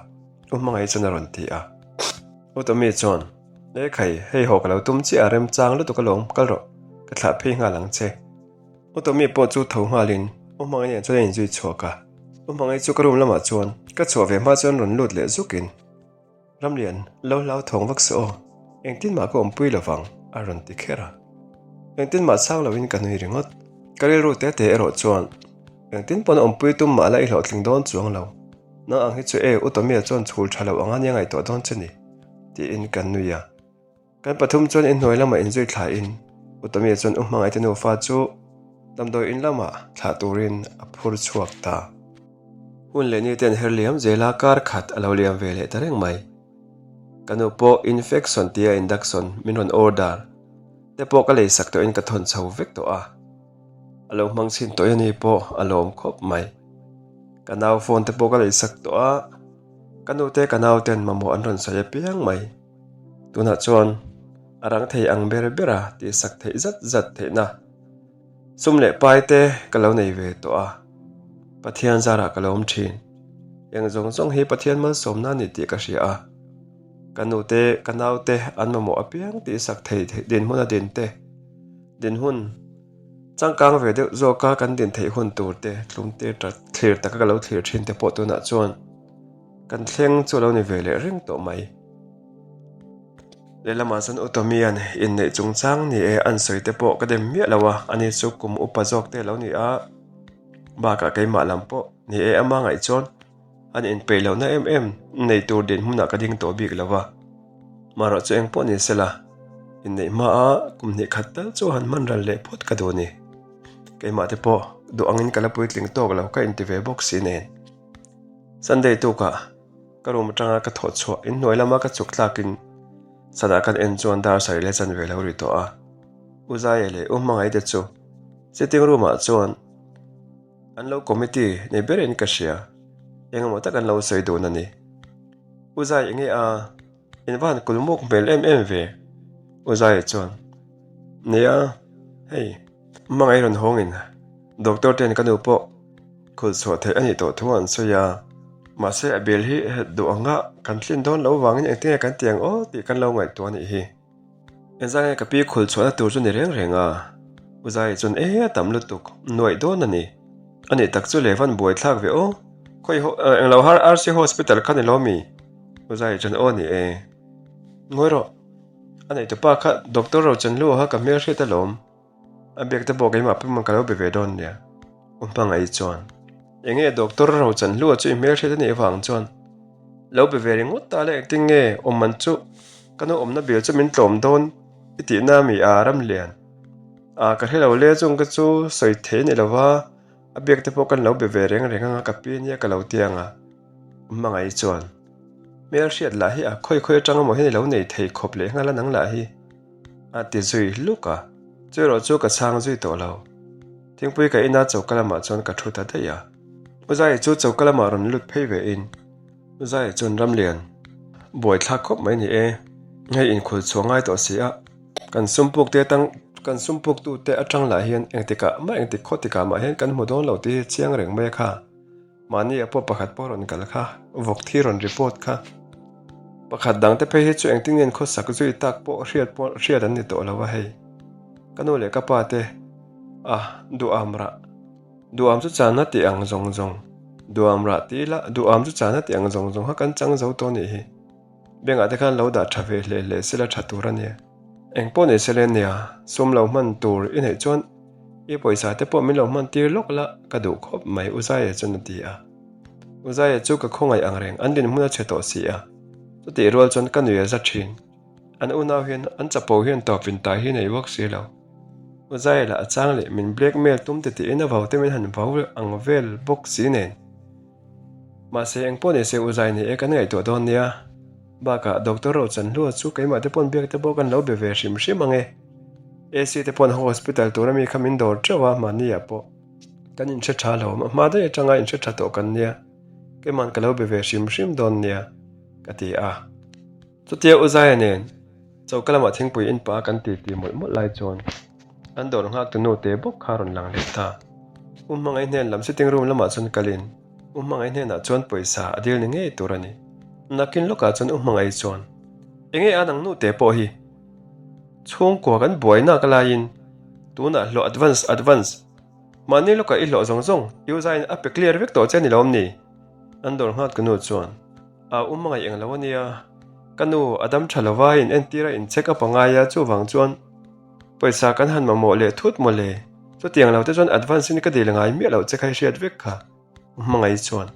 U Hmangaih chuan a rawn ti a. U Tommy chuan, E khai, hei haw ka lo tum chiah a remchang lutuk alawm, kal rawh, ka thlah phei nghal ang che. U Tommy pawh chu tho nghalin U Hmangaih nen chuan a inzui chhuak a. U Hmangaih chu ka room lamah chuan ka chhuah ve hma chuan rawn lut leh zukin, Ramlian, lo hlau thawng vak suh aw, engtin mah ka awmpui lo vang, a rawn ti kher a. Engtin mah chhang loin ka nui ringawt. Ka rilru te te erawh chuan engtin pawn awmpui tum mah la i hlawhtling dawn chuang lo. Nang ang hi chu e, U Tommy-a chuan chhul tha lo anga nia ngaihtuah dawn che ni. Tiin kan nui a. Kan pathum chuan inhnuai lamah inzui thlain Utamia chuan u hmangaihte nufa chu damdawi in lamah thlah turin a phur chhuak ta. Hun leh ni ten her liam zela kar khat a lo liam ve leh ta reng mai. Ka nu pawh infection tia induction min rawn order te pawh ka leisak tawhin ka thawn chho vek tawh a. A lo hmang chhin tawh i ani pawh a lawm khawp mai. Ka nau phone te pawh ka leisak tawh a, ka nu te ka nau ten mamawh an rawn sawi apiang mai. Tunah chuan a rang thei ang ber ber a tihsak theih zat zat theihna sum leh pai te ka lo nei ve tawh a, Pathian zarah ka lo awm thin. Eng zawng zawng hi Pathian malsawmna a ni tih ka hria a, ka nu te ka nau te an mamawh apiang tihsak thei theih dinhmun a din te, dinhmun changkang ve deuh zawka kan din theih hun tur te tlum tir thlir taka ka lo thlir thin te pawh tunah chuan Kan thleng chu a lo ni ve leh reng tawh mai. Lehlamah chuan U Tomian inneih chungchang ni e an sawi te pawh ka dem miah lo a, ani chu kum upa zawk te a lo ni a, bakah keimah lam pawh ni e ama ngaih chuan an inpeih lohna em em nei tur dinhmunah ka ding tawh bik lo va. Marawh chu eng pawh ni sela, inneih hmaa kum hnih khat tal chu han hman ral leh phawt ka duh a ni. Keimah te pawh duh angin ka la puitling tawk lo ka inti ve bawk si nen. Sunday tukah ka room atanga ka thawh chhuah inhnuai lama ka chuk tlakin sana kan en chuan dar sarih leh chanve lo ri tawh a. U Zaia leh U Hmangaihte chu sitting room ah chuan an lo committee nei berin ka hria, engemaw tak an lo sawi dun a ni. U Zai enge a in va han kulmuk hmel em em ve? U Zaia chuan, Nia, hei Hmangaih rawn hawngin doctor ten ka nu pawh Khulh chhuah theih a nih tawh thu an sawi a, mahse a bill hi duh anga kan tlin dawn loh vangin engtin nge kan ti ang aw tih kan lo ngaihtuah a nih hi. Engzah nge ka pi khulh chhuahna tur chu ni reng reng a? U Zai chuan e a tam lutuk, nuaih dawn a ni. A nih tak chu Levan buai thlak ve aw, khawi englo har RC Hospital kha ni lo mi? U Zai chuan aw ni e. Ngawi rawh, a neihtupa kha Doctor Rochanhlua kha ka hmelhriat alawm. A biak te pawh keimah pawh ka lo be ve dawn nia. U Hmangaih chuan, Enge Doctor Rochanhlua chu i hmelhriat a nih avang chuan lo be ve ringawt ta le engtin nge awm man chu ka nu awmna bill chu min tlawm dawn i tihna mi a Ramlian? A ka hre lo le chung ka chu sawi thei a ni lo va, a biak te pawh kan lo be ve reng reng anga ka pi ania ka lo ti anga. U Hmangaih chuan, Hmelhriat lah hi a khawi khawi atang emaw hian i lo nei thei khawp leh nghal a nang lah hi. A ti zui hluk a, chu erawh chu ka chhang zui tawh lo. Thingpui ka ina choka lamah chuan ka thu ta daih a. U Zai chu choka lamah rawn lut phei ve in, U Zai chuan Ramlian, buai thlak khawp mai ni e, hei inkhul chhuah ngai tawh si a, kan sum puk te atang kan sum puk tu te atang lah hian engtikah mah engtik khaw tikah mah hian kan hmu dawn lo tih hi chiang reng mai a kha. Mahni a pawh pakhat pawh rawn kal kha, vawk thi rawn report kha. Pakhat dang te phei hi chu engtin nge khawsak zui tak pawh hriat pawh hriat an ni tawh lo a hei. Ka nu leh ka pa te a duham rah duham chu chana tih ang zawng zawng duham rah tih ila duham chu chana tih ang zawng zawng kha kan chang zo tawh nih hi. Bengah te khan lo dah tha ve hle hle sela tha tur a nia. Eng pawh ni sele nia, sum lo hman tur i neih chuan i pawisa te pawh min lo hman tir lawk la ka duh khawp mai U Zaia chuan a ti a. U Zaia chu ka khawngaih ang reng, an dinhmun a chhe tawh si a. Chutih rual chuan ka nui a za thin. An unau hian an chapo hian tawpin tai hi nei bawk si lo. U Zaia lah a chang leh min blackmail tum ti tiin a vau te min han vau ang vel bawk si nen. Mahse, eng pawh ni se U Zai ni e kan ngaihtuah dawn nia. Bakah Doctor Rochanhlua chu keimah te pawn biak te pawh kan lo be ve hrim hrim ang e. AC te pawn hospital tura mi kha min dawr teuh a, mahni ah pawh kan inhre tha lo awm a, hma daih atanga inhre tha tawh kan nia. Keiman ka lo be ve hrim hrim dawn nia, ka ti a. Chutia U Zaia nen choka lamah thingpui in pah a kan titi mawlh mawlh lai chuan an dawr nghak tu nu te bawk kha a rawn lang leh ta. U Hmangaih hnen lam sitting room lamah chuan kalin U Hmangaih hnenah chuan pawisa a dil ni ngei tur a ni. Nakin lawkah chuan U Hmangaih chuan, Enge a nang nu te pawh hi? Chhungkua kan buai nak laiin tunah hlawh advance advance mahni lawkah i hlawh zawng zawng U Zaiin a pe clear vek tawh che a ni lawm ni? An dawr nghak tu nu chuan. A um ngaih eng lo a nia. Ka nu a dam tha lova in entir a in check up a ngai a chuvang chuan pawisa kan han mamawh leh thut maw le. Chutiang lo te chuan advance in ka dil ngai miah loh che kha i hriat vek kha. Hmangaih chuan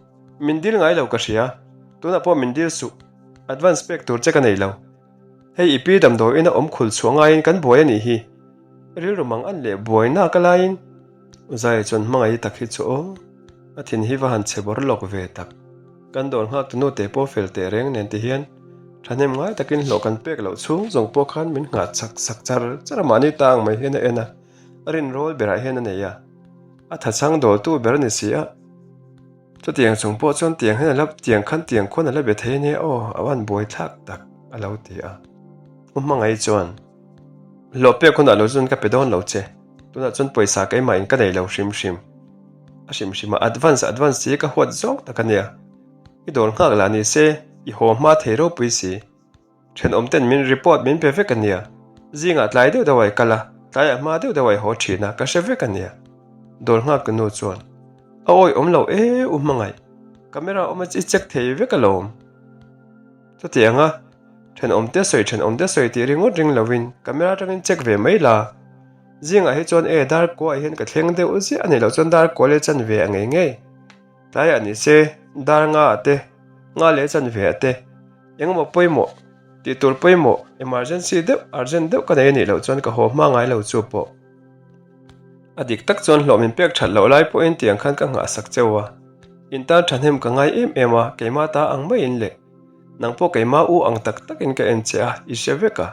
min dil ngai lo ka hria tunah pawh min dil suh advance pek tur che ka nei lo. Hei i pi damdawiin a awm khul chhuah ngaiin kan buai a nih hi. Rilru mang an leh buai nak a laiin Zai chuan hmangaih tak hi chu aw, a thin hi va han chhe bawr lawk ve tak. Kan dawr nghak tu nute pawh fel teh reng nen ti hian thahnem ngai takin hlawh kan pek loh chhung zawng pawh khan min nghah chak sak char char a mahni ta ang mai hian a en a, a rinrawl berah hian a nei a, a thachhang dawltu ber a ni si a. Chutiang chung pawh chuan tiang hian a la tiang khan tiang khuan a la be thei ania aw, a van buai thlak tak a lo ti a. U Hmangaih chuan, Hlawh pek hunah lo chuan ka pe dawn lo che, tunah chuan pawisa keimah in ka nei lo hrim hrim. A hrim hrim a, advance advance hi ka huat zawng tak ania. I dawr nghak lah ni se, i haw hma thei ropui si. Thenawm ten min report min pe vek ania. Zingah tlai deuh deuh a i kal a, tlaiah hma deuh deuh a i haw thin a, ka hre vek ania. Dawr nghak ka nu chuan, A awi awm lo e u hmangaih, camera awm a i check thei vek alawm. Chutiang a, thenawm te sawi thenawm te sawi tih ringawt ring lovin camera atangin check ve mai la. Zingah hi chuan e dar kuaah hian ka thleng deuh ziah a nih loh chuan dar kua leh chan ve a ngei ngei. Tlaiah ni se, dar nga ah te, nga leh chanve ah te, engemaw pawimawh, tih tur pawimawh, emergency deuh, urgent deuh ka nei a nih loh chuan ka haw hma ngai lo chu pawh. A dik tak chuan hlawh min pek that loh lai pawhin tiang khan ka nghah sak cheu a, in tan thahnem ka ngai em em a, keimah ta ang maiin le, nang pawh keimah u ang tak takin ka en che a, i hre vek a.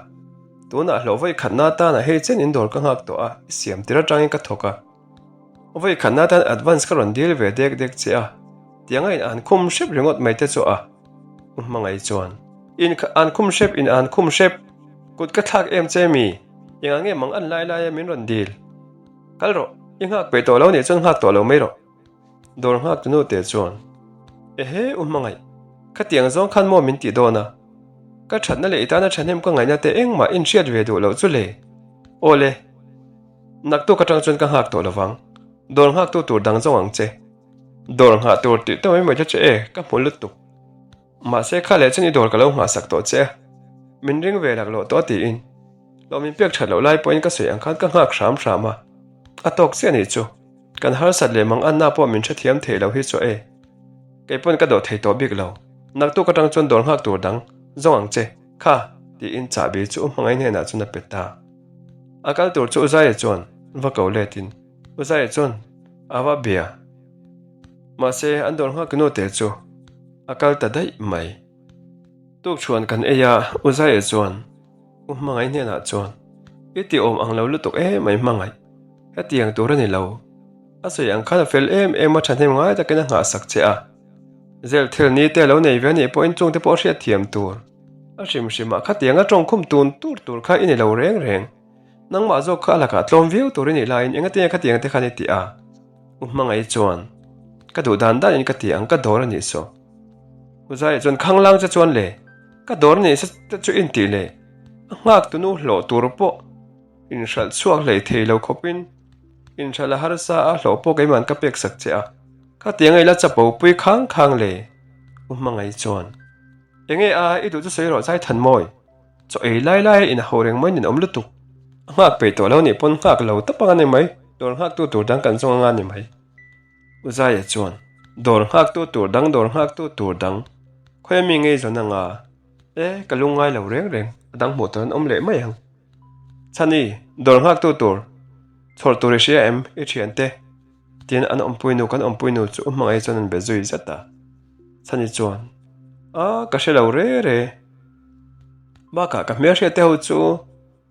Tunah hlawh vawi khatna atana hei chen in dawr ka nghak tawh a, i siam tir atangin ka thawk a. Vawi khatna tan advance ka rawn dil ve dek dek che a, tiang a in an khum hrep ringawt mai te chu a. U Hmangaih chuan, In an khum hrep, in an khum hrep, kut ka thlak em che mi? Engah nge mang an lai lai a min rawn dil? Kal rawh, i nghak peih tawh lo nih chuan nghak tawh lo mai rawh. Dawr nghak tu nute chuan, Ehe u Hmangaih, khatiang zawng khan maw min tih dawn a? Ka thatna leh i tana thahnem ka ngaihna te engmah in hriat ve duh loh chu le. Aw le. Naktuk atang chuan ka nghak tawh lovang. Dawr nghaktu tur dang zawng ang che. Dawr nghah tur tih ta mai mai te chu e, ka hmu lutuk. Mahse kha leh chuan i dawr ka lo nghah sak tawh che a. Min ring ve lak loh tawh tiin. Hlawh min pek that loh lai pawhin ka sawi ang khan ka nghak hram hram a. A tawk chiah nih chu. Kan harsat leh mang anna pawh min hrethiam thei lo hi chu e. Kei pawn ka dawh thei tawh bik lo. Naktuk atang chuan dawr nghak tur dang zawng ang che. Kha, tiin chahbi chu u hmangaih hnenah chuan a pe ta. A kal tur chu Uzaia chuan va ko letin Uzaia chuan a va bia. Mahse an dawr nghak nu te chu a kal ta daih mai. Tukchhuan kan ei a, Uzaia chuan U Hmangaih hnenah chuan I ti awm ang lo lutuk em mai Hmangaih, hetiang tur a ni lo. A sawi ang khan a fel em em a thahnem ngai takin a nghahsak che a. Zel thil ni te lo nei ve anih pawhin chungte pawh hriatthiam tur. A hrim hrimah khatianga tawngkhum tun tur tur kha i ni lo reng reng. Nangmah zawk kha a lakah tlawm viau tur i nih laiin engatinge khatiang te khan i ti a? U Hmangaih chuan, Ka duh dan danin ka ti ang, ka dawr a nih saw. U Zaia chuan, Khanglang che chuan le, ka dawr a nih sa te chu in tih le, a nghak tunu hlawh tur pawh inhralh chhuak hlei thei lo khawpin inhralh a harsa a, hlawh pawh keima'n ka pek sak che a, khatianga i la chapo pui khang khang le, U Hmangaih chuan. Enge a, i duh chu sawi rawh zai than mawi. Chaw ei lai lai a in ho reng mai nin awm lutuk. A nghak peih tawh lo nih pawn nghak lo tawp anga ni mai, dawr nghak tu tur dang kan zawng anga ni mai. U Zaia chuan, Dawr nghak tu tur dang, dawr nghak tu tur dang, khawi ami ngei zawn anga? E, ka lungngai lo reng reng, a dang hmuh tur an awm leh mai ang. Chhani, dawr nghak tu tur, chhawr tur i hria em, i thiante? Tin, an awmpuinu kan awmpuinu chu u hmangaih chuan an be zui zet a. Chhani chuan, A, ka hre lo re re. Bakah ka hmelhriat te ho chu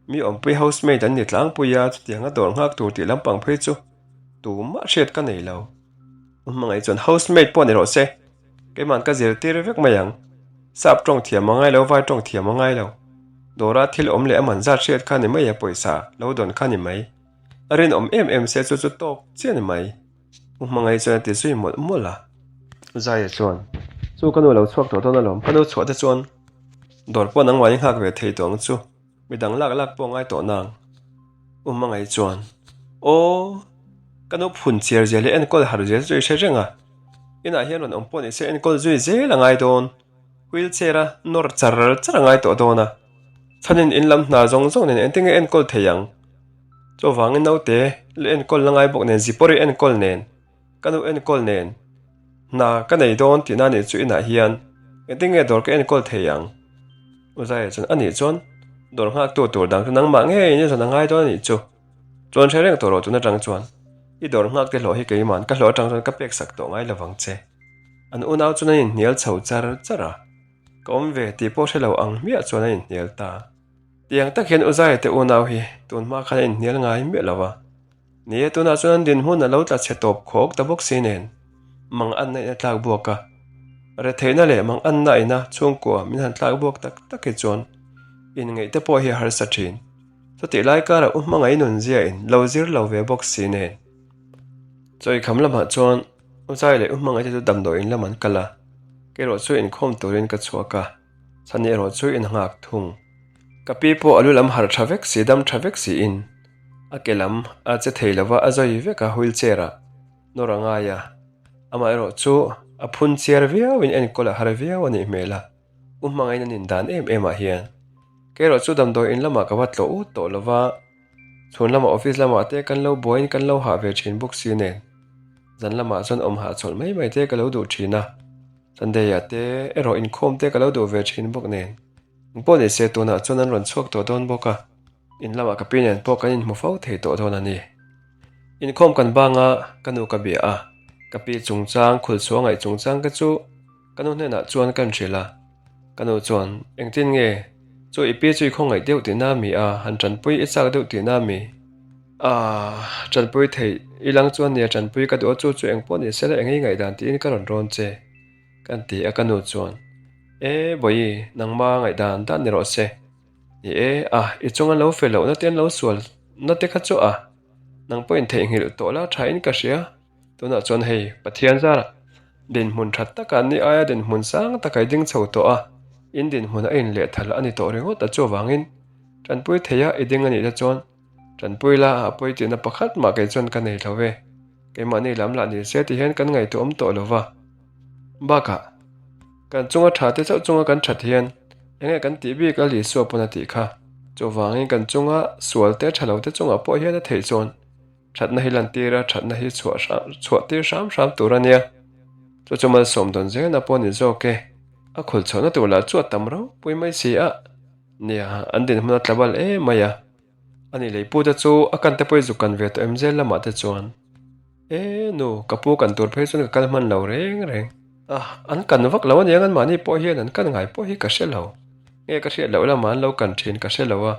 mi awmpui housemaid an ni tlangpui a, chutianga dawr nghak tur tih lampang phei chu tumah hriat ka nei lo. U hmangaih chuan housemaid pawh ni rawh se, keiman ka zirtir vek mai ang. Sap tawng thiam a ngai lo, vai tawng thiam a ngai lo. Dawra thil awm leh a man zat hriat kha ni mai a, pawisa lo dawn kha ni mai. A rinawm em em se chu chu tawk chiah ni mai. U Hmangaih chuan a ti zui mawlh mawlh a. U Zaia chuan, Chu ka nu lo chhuak tawh dawn alawm, ka nu chhuah te chuan dawr pawh nangmah i nghak ve thei tawh ang chu, midang lak lak pawh ngai tawh nang. U Hmangaih chuan, Aw, ka nu phun chiar zia leh enkawl har zia chu i hre reng a, inah hian rawn awm pawh ni se enkawl zui zel a ngai dawn, wheel chair a nawr char char a ngai tawh dawn a, chhanin in lam hna zawng zawng nen engtin nge enkawl thei ang? Chuvangin naute la enkawl la ngai bawk nen, Zipawri enkawl nen, ka nu enkawl nen, hna ka nei dawn tihna nih chu inah hian engtin nge dawr ka enkawl thei ang? U Zaia chuan, Anih chuan. Dawr nghaktu tur dang chu nangmah ngeiin i zawn a ngai dawn a nih chu. Chuan hre reng tawh rawh tun atang chuan i dawr nghak te hlawh hi keima'n ka hlawh atang chuan ka pek sak tawh ngai lovang che. An unau chuan an inhnial chho char char a, ka awm ve tih pawh hre lo ang hmiah chuan an inhnial ta. Tiang tak hian Uzaia te unau hi tun hma khan an inhnial ngai miah lo va. Ni e, tunah chuan an dinhmun a lo tla chhe tawp khawk ta bawk si nen, mang anna in a tlak buak a. Retheihna leh mang anna ina chhungkua min han tlak buak tak tak hi chuan inngeih te pawh hi a harsa thin. Chutih lai karah u hmangaih nunzia in lo zir lo ve bawk si nen. Chawikham lamah chuan u Zai leh u hmangaih te chu damdawiin lam an kal a, kerawh chu inkhawm turin ka chhuak a, chhan erawh chu in nghak thung. Ka pi pawh a lu lam harh tha vek si dam tha vek siin a ke lam a che thei lova a zawi vek a wheelchair ah nawr a ngai a, amaherawh chu a phun chiar viauin enkawl a har viau a nih hmel a. U hmangain an indan em em ah hian kerawh chu damdawi in lamah ka va tlawh ut tawh lo va, chhun lamah office lamah te kan lo buaiin kan lo hah ve thin bawk si nen zan lamah chuan awm hahchawlh mai mai te ka lo duh thin a, Sunday ah te erawh inkhawm te ka lo duh ve thin bawk nen engpawh ni se tunah chuan an rawn chhuak tawh dawn bawk a, in lamah ka pi nen pawh kan inhmu fo thei tawh dawn a ni. Inkhawm kan bang a, ka nu ka bia a, ka pi chungchang khulchhuah ngaih chungchang te chu Ka nu hnenah chuan kan hrilh a, ka nu chuan, Engtin nge? Chu i pi chu i khawngaih deuh tihna mi a, han tanpui i chak deuh tihna mi? Aah, tanpui theih i lang chuan nia tanpui ka duh a, chu chu engpawh ni sela eng i ngaihdan tiin ka rawn rawn che, kan ti a ka nu chuan, E, Bawihi, nangma ngaihdan dan ni rawh se. Ni e, a, i chung an lo fel lohna te an lo sual na te kha chu a, nang pawhin theihnghilh tawh la tha in ka hria. Tunah chuan hei Pathian zarah dinhmun that takah ni aia dinhmun sang taka i ding chho tawh a, in dinhmun a inlehthal a ni tawh ringawt a chuvangin tanpui theia i ding a nih te chuan tanpui la a pawi tihna pakhat mah kei chuan ka nei lo ve, keimahni lam lah ni se ti hian kan ngaihtuah awm tawh lo va. Bakah kan chunga tha te chauh chunga kan that hian enge kan tih bik a Isua pawn a tih kha, chuvangin kan chunga sual te tha lo te chungah pawh hian a theih chuan Thatna hi lantir a, thatna hi chhuah hram, chhuah tir hram hram tur a nia. Chu chu malsawm dawn zelna pawh a ni zawk e. A khul chhuahna tur lah chu a tam ropui mai si a. Nia, an dinhmun a tla bal em mai a. Ani leipu te chu a kan te pawh i zuk kan ve tawh em zel lamah te chuan. E nu, ka pu kan tur phei chuan ka kal hman lo reng reng. A, an kan vak lo aniang an mahni pawh hian an kan ngai pawh hi ka hre lo. Nge ka hriat loh lamah an lo kan thin ka hre lo a.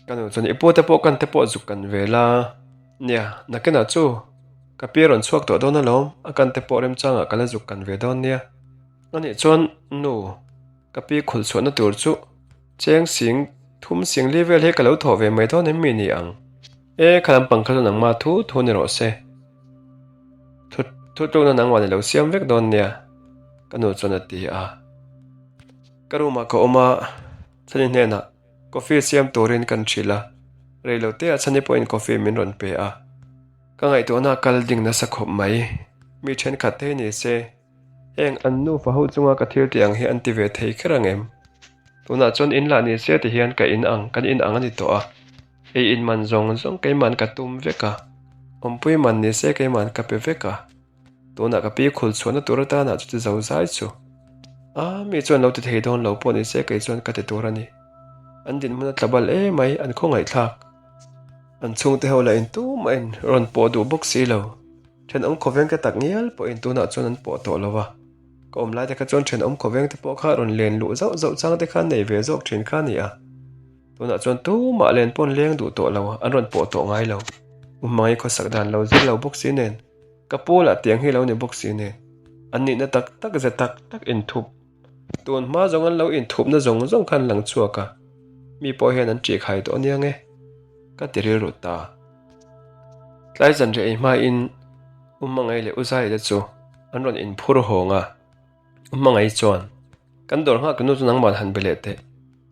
Ka nu chuan i pu te pawh kan te pawh zuk kan ve la. Nia, nakinah chu ka pi a rawn chhuak tawh dawn alawm, a kan te pawh remchangah ka la zuk kan ve dawn nia. Anih chuan nu, ka pi khulh chhuahna tur chu cheng sing thum sing li vel hi ka lo thawh ve mai dawn em mi ni ang? E, kha lampang kha chu nangmah thu thu ni rawh se. Thu thu tlukna nangmah ni lo siam vek dawn nia, ka nu chuan a ti a. Ka room ah ka awm a, chhani hnenah coffee siam turin kan hrilh a, reilote ah chhani pawhin coffee min rawn pe a. Ka ngaihtuahna a kal ding nasa khawp mai, mi thenkhat te hi ni se, heng an nufa ho chunga ka thil tih ang hi an ti ve thei kher ang em? Tunah chuan in lah ni se ti hian ka in ang, kan in ang a ni tawh a, ei in man zawng zawng keiman ka tum vek a, awmpui man ni se keiman ka pe vek a. Tunah ka pi khul chhuahna tur atana chuti zo zai chu. A, mi chuan lo ti thei dawn lo pawh ni se kei chuan ka ti tur a ni. An dinhmun a tla bal em mai, an khawngaihthlak. An chhungte ho lah in tumah in rawn pawh duh bawk si lo. Thenawm khawveng te tak ngial pawhin tunah chuan an pawh tawh lo a. Ka awm lai te kha chuan thenawm khawveng te pawh kha rawn len luh zauh zauh chang te kha nei ve zawk thin kha a ni a. Tunah chuan tumah len pawn leng duh tawh lo, an rawn pawh tawh ngai lo. U Hmangaih khawsak dan lo zir lo bawk si nen. Ka pu lah tiang hi lo ni bawk si nen, an nihna tak tak ze tak tak inthup. Tun hma zawng an lo inthupna zawng zawng khan lang chhuak a, mi pawh hian an ṭihkhai tawh aniang e, ka ti rilru ta. Tlai zanriah ei hmain U Hmangaih leh U Zaia te chu an rawn inphur hawng a. U Hmangaih chuan, Kan dawr nghak nu chu nangmah han be leh teh,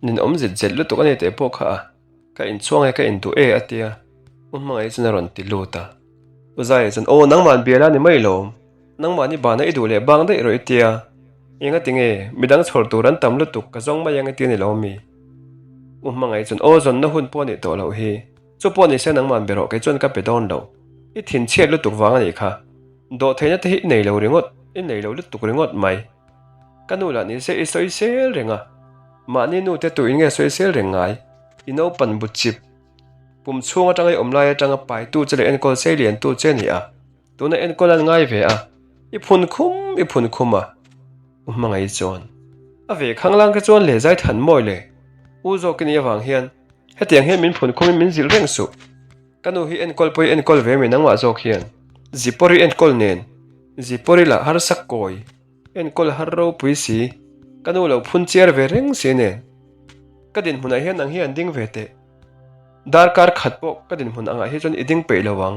ninawm zet zet lutuk a ni teh pawh kha a. Ka inchhuang e, ka induh e a tia, U Hmangaih chuan a rawn ti lut a. U Zaia chuan, Aw, nangmahn bial a ni mai lawm, nangmahni bana i duh leh bang daih rawh i tia, enga ti nge, midang chhawr tur an tam lutuk, ka zawng mai ang i tia ni lo mi? U Hmangaih chuan, Aw, zawnna hun pawh a nih tawh loh hi, chu pawh ni se nangmahn be rawh, kei chuan ka pe dawn lo, i thinchhiat lutuk vang a nih kha, dawhtheihna te hi i nei lo ringawt, i nei lo lutuk ringawt mai. Ka nu lah ni se i sawi sel reng a. Mahni nu te tuin nge sawisel reng ngai? I naupan bu chip pum chhung atanga i awm lai atanga paitu che leh enkawl sei liantu che ni a, tuna enkawl an ngai ve a, i phun khum i phun khum a. U hmangaih chuan a ve khanglang te chuan leh zai than mawi le u zawk i nih avang hian hetiang hian min phun khumin min zilh reng suh. Ka nu hi enkawl pawh i enkawl ve mi nangmah zawk hian Zipawr i enkawl nen Zipawr i lah harsa kawi enkawl har ropui si ka nu lo phun chiar ve reng si nen ka dinhmunah hian nang hi an ding ve teh. Darkar khat pawh ka dinhmun angah hi chuan i ding peih lo ang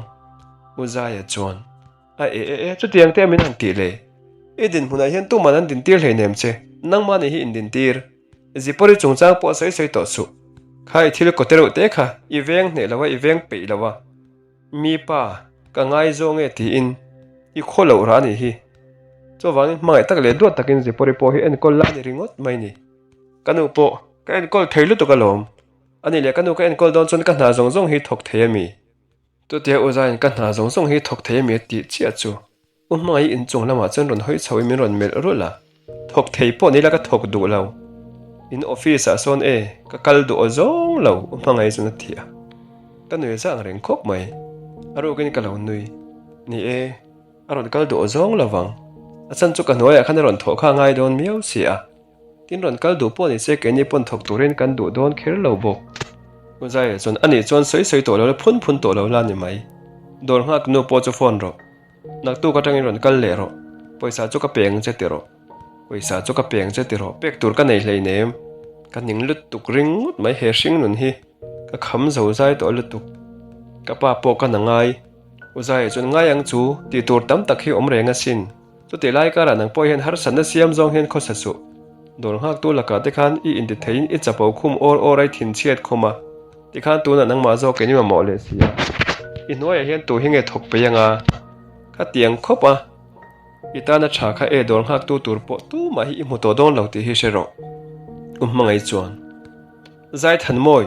U Zaia chuan a e e e chutiang te a min han tih le. I dinhmunah hian tuman an dintir hleinem che nangmah nih hi indintir. Zipawri chungchang pawh a sawi sawi tawh suh. Kha i thil kawte reuh te kha i veng hneh lo a i veng peih lo a. Mi pa, ka ngaizawng e tiin i khaw loh rah a nih hi. Chuvangin hmangaih tak leh duat takin Zipawri pawh hi enkawl la a ni ringawt mai ni. Ka nu pawh ka enkawl thei lutuk alawm. A nih leh ka nu ka enkawl dawn chuan ka hna zawng zawng hi thawk thei a mi? Chutia U Zaiin ka hna zawng zawng hi thawk thei a mi a tih chiah chu. U hmangaih inchung lamah chuan rawn hawi chho in min rawn melh rulh a, thawk thei pawh ni la ka thawk duh lo. In office ah sawn e, ka kal duh aw zawng lo U hmangaih chuan a ti a. Ka nui zang reng khawp mai. A rukin ka lo nui. Ni e, a rawn kal duh aw zawng lo vang. A chhan chu ka hnuaiah khan a rawn thawh kha a ngai dawn miau si a. Tin rawn kal duh pawh ni se keini pawn thawk turin kan duh dawn kher lo bawk. U Zaia chuan a nih chuan sawi sawi tawh lo la phun phun tawh lo la ni mai. Dawr nghak nu pawh chu phone rawh. Naktuk atangin rawn kal leh rawh. Pawisa chu ka pe ang che ti rawh. Pawisa chu ka pe ang che ti rawh. Pek tur ka nei hleinem. Ka ning lutuk ring ngawt mai he hring nun hi. Ka kham zo zai tawh lutuk. Ka pa pawh ka na ngai. U Zaia chuan ngai ang chu tih tur tam tak hi awm reng asin. Chutih lai karah nang pawh hian harsatna siam zawng hian khawsa suh. Dawr nghaktu lakah te khan i intitheiin i chapo khum awr awr a i thinchhiat khum a. Tikhan tunah nangmah zawk in i mamawh leh si a. I hnuaiah hian tu hi nge thawk peih anga? Khatiang khawp a, i tana tha kha e dawr nghaktu tur pawh tumah hi i hmu tawh dawn lo tih hi hre rawh. U hmangaih chuan Zaithanmawi,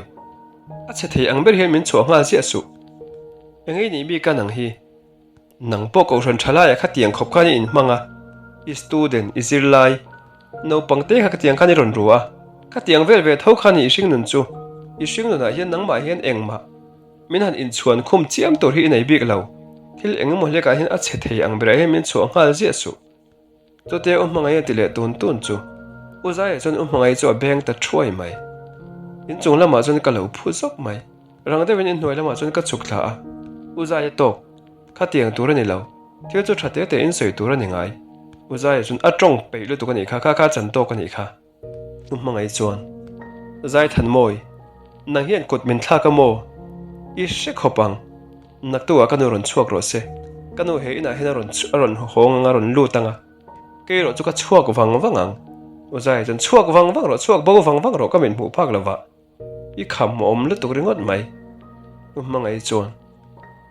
a chhe thei ang ber hian min chhuah nghal ziah suh. Engei nih bik a nang hi? Nang pawh kohhran tha laiah khatiang khawp khan i inhmang a, i student, i zirlai, naupang te kha khatiang khan i rawn ru a, khatiang vel ve tho khan i hringnun chu i hringnunah hian nangmah hian engmah min han inchhuan khum chiam tur hi i nei bik lo, thil engemaw hlekah hian a chhe thei ang berah hian min chhuah nghal ziah suh. Chutia U Hmangaih a ti leh tun tun chu U Zaia chuan U Hmangaih chu a beng ta thuai mai. Inchung lamah chuan ka lo phu zawk mai. Rang deuhin inhnuai lamah chuan ka chhuk thla a, U Zaia tawk, khatiang tur a ni lo, thil chu tha te te in sawi tur a ni ngai. U Zaia chuan a tawng peih lutuk a nih kha, kha kha chan tawk a nih kha. U Hmangaih chuan, Zaithanmawi, nang hian kut min thlak a maw? I hre khawp ang, naktukah ka nu rawn chhuak rawh se, ka nu he inah hian a rawn a rawn hawng ang a, rawn lut ang a, kei erawh chu ka chhuak vang vang ang. U Zaia chuan, Chhuak vang vang rawh, chhuak bo vang vang rawh, ka min hmuh phak lovah. I kham awm lutuk ringawt mai. U Hmangaih chuan,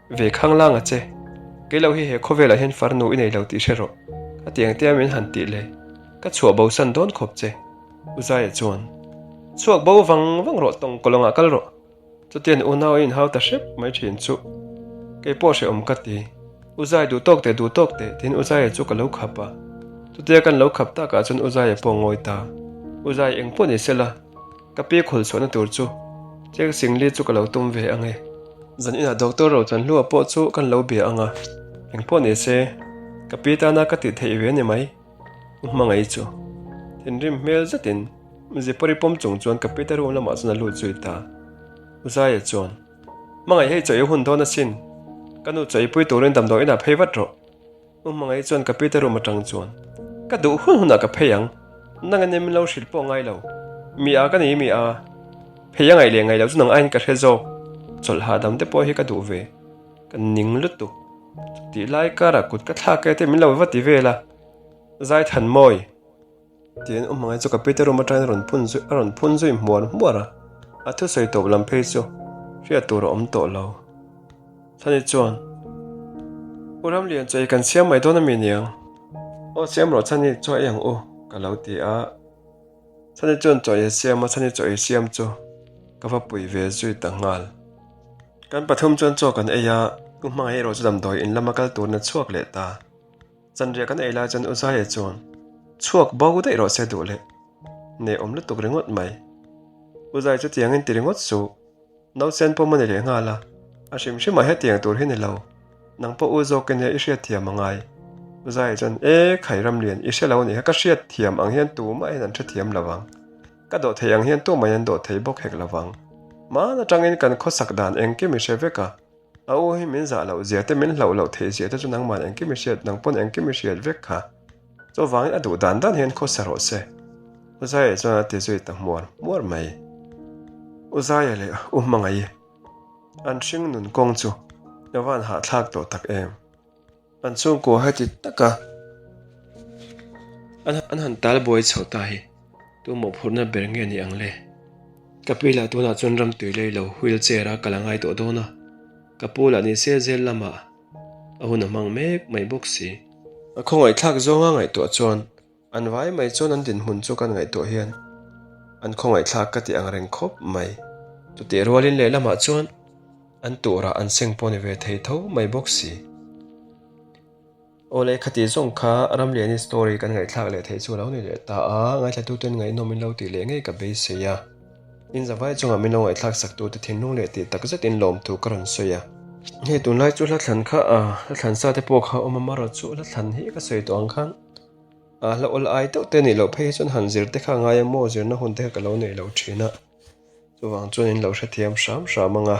Ve khanglang a che. Kei lo hi he khawvelah hian farnu i nei lo tih hre rawh. Ka tiang tia min han tih le. Ka chhuah bo san dawn khawp che. U Zaia chuan, Chhuak bo vang vang rawh tawng kawlawngah kal rawh. Chutian unau a inhau ta hrep mai thin chu. Kei pawh hrehawm ka ti. U Zai duh tawk teh duh tawk teh tiin U Zaia chu ka lo khap a. Chutia kan lo khap takah chuan U Zaia pawh a ngawi ta. U Zai eng pawh ni sela. Ka pi khul chhuahna tur chu Cheng Singli chu ka lo tum ve ang e. Zan inah Doctor Rochanhlua pawh chu kan lo bia ang a, engpawh ni se ka pi tana ka tih theih ve ni mai. U hmangaih chu thinrim hmel zetin Zipawri pawm chung chuan ka pite room lamah chuan a lut zui ta. U Zaia chuan, Hmangaih hei chaw i hun dawn asin, ka nu chaw i pui turin damdawi inah phei vat rawh. U hmangaih chuan ka pite room atang chuan ka duh hun hunah ka phei ang, nang ania min lo hrilh pawh ngai lo, mi a ka ni mi a, phei a ngaih leh ngaih loh chu nang aiin ka hre zawk, chawlh hahdam te pawh hi ka duh ve, ka ning lutuk, chutih lai karah kut ka thlak e te min lo va ti vel a, Zaithanmawi. Tiin u hmangaih chu ka pite room atangin a rawn phun zui a rawn phun zui hmuar hmuar a, a thusawi tawp lam phei chu hriat tur a awm tawh lo. Chhani chuan, U Ramlian chaw ei kan siam mai dawn a mi niang? Aw siam rawh Chhani, chaw ei ang u, ka lo ti a. Chhani chuan chaw ei a siam a, Chhani chaw ei siam chu ka va pui ve zui ta nghal. Kan pathum chuan chaw kan ei a, u hmangaih erawh chu damdawi in lama kal turin a chhuak leh ta. Zanriah kan ei lai chuan U Zaia chuan, Chhuak bo daih rawh se duh leh. Hneh awm lutuk ringawt mai. U Zai chutiangin ti ringawt suh. Nausen pawm a ni leh nghal a, a hrim hrimah hetiang tur hi ni lo. Nang pawh u zawk ania i hriatthiam a ngai. U Zai chuan, E, khai Ramlian, i hre lo a nih kha, ka hriatthiam ang hian tumah hian an hrethiam lo ang. Ka dawh thei ang hian tumah hian an dawh thei bawk hek lo vang. Hmaan atangin kan khawsak dan engkim i hre vek a. A u hi min zah loh zia te, min hlauh loh theih zia te chu nangman engkim i hriat, nang pawn engkim i hriat vek kha. Chuvangin a duh dan dan hian khawsa rawh se. U Zaia chuan a ti zui ta hmuar hmuar mai. U Zaia leh U Hmangaih an hring nun kawng chu a van hahthlak tawh tak em. An chhungkua heti taka an han tal buai chho ta hi tu mawhphurhna ber nge ni ang le? Ka pi lah tunah chuan ram tui lei lo wheel chair a kal a ngai tawh dawn a, ka pu lah ni se zel lamah a hun a hmang mek mai bawk si. A khawngaihthlak zawnga ngaihtuah chuan An vai mai chuan an dinhmun chu kan ngaihtuah hian an khawngaihthlak ka tih ang reng khawp mai. Chutih rualin lehlamah chuan an turah an seng pawh ni ve thei tho mai bawk si. Aw leh khati zawng kha Ramliani story kan ngaihthlak leh theih chu a lo ni leh ta a, ngaithlatuten ngaihnawm in lo tih leh ngei ka beisei a. Inzavai chungah min lo ngaihthlak saktute thinlung leh tih tak zetin lawmthu ka rawn sawi a. Hei tunlai chu hla thlan kha hla thlan sa te pawh kha awm a, marawh chu hla thlan hi ka sawi tawh ang khan. A hla awl ai deuh te nih loh phei hi chuan han zir te kha a ngai a maw zirna hun te kha ka lo neih loh thin a, chuvang chuan in lo hrethiam hram hram ang a,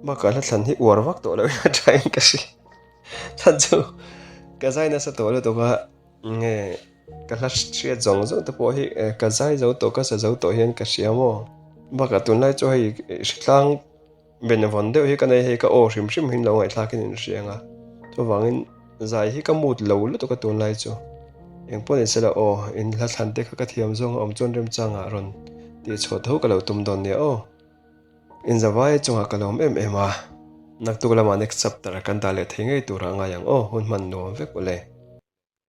bakah hla thlan hi uar vak tawh loh in a tha in ka hria chhan chu ka zai nasa tawh lutuk a nge ka hla hriat zawng zawng te pawh hi ka zai zo tawh ka sa zo tawh hian ka hria maw bakah tunlai chu hei hritlang. Benvawn deuh hi ka nei hei ka aw hrim hrim hi lo ngaihthlak in inhria ang a, chuvangin zai hi ka mood lo lutuk a tunlai chu. Engpawh ni sela aw, in hla thlan te kha ka thiam zawng a awm chuan remchangah rawn tihchhuah tho ka lo tum dawn nia aw. In zavai chungah ka lawm em em a, naktuk lamah next chapter kan dah leh thei ngei turah ngai ang aw, hun hman nuam vek ule.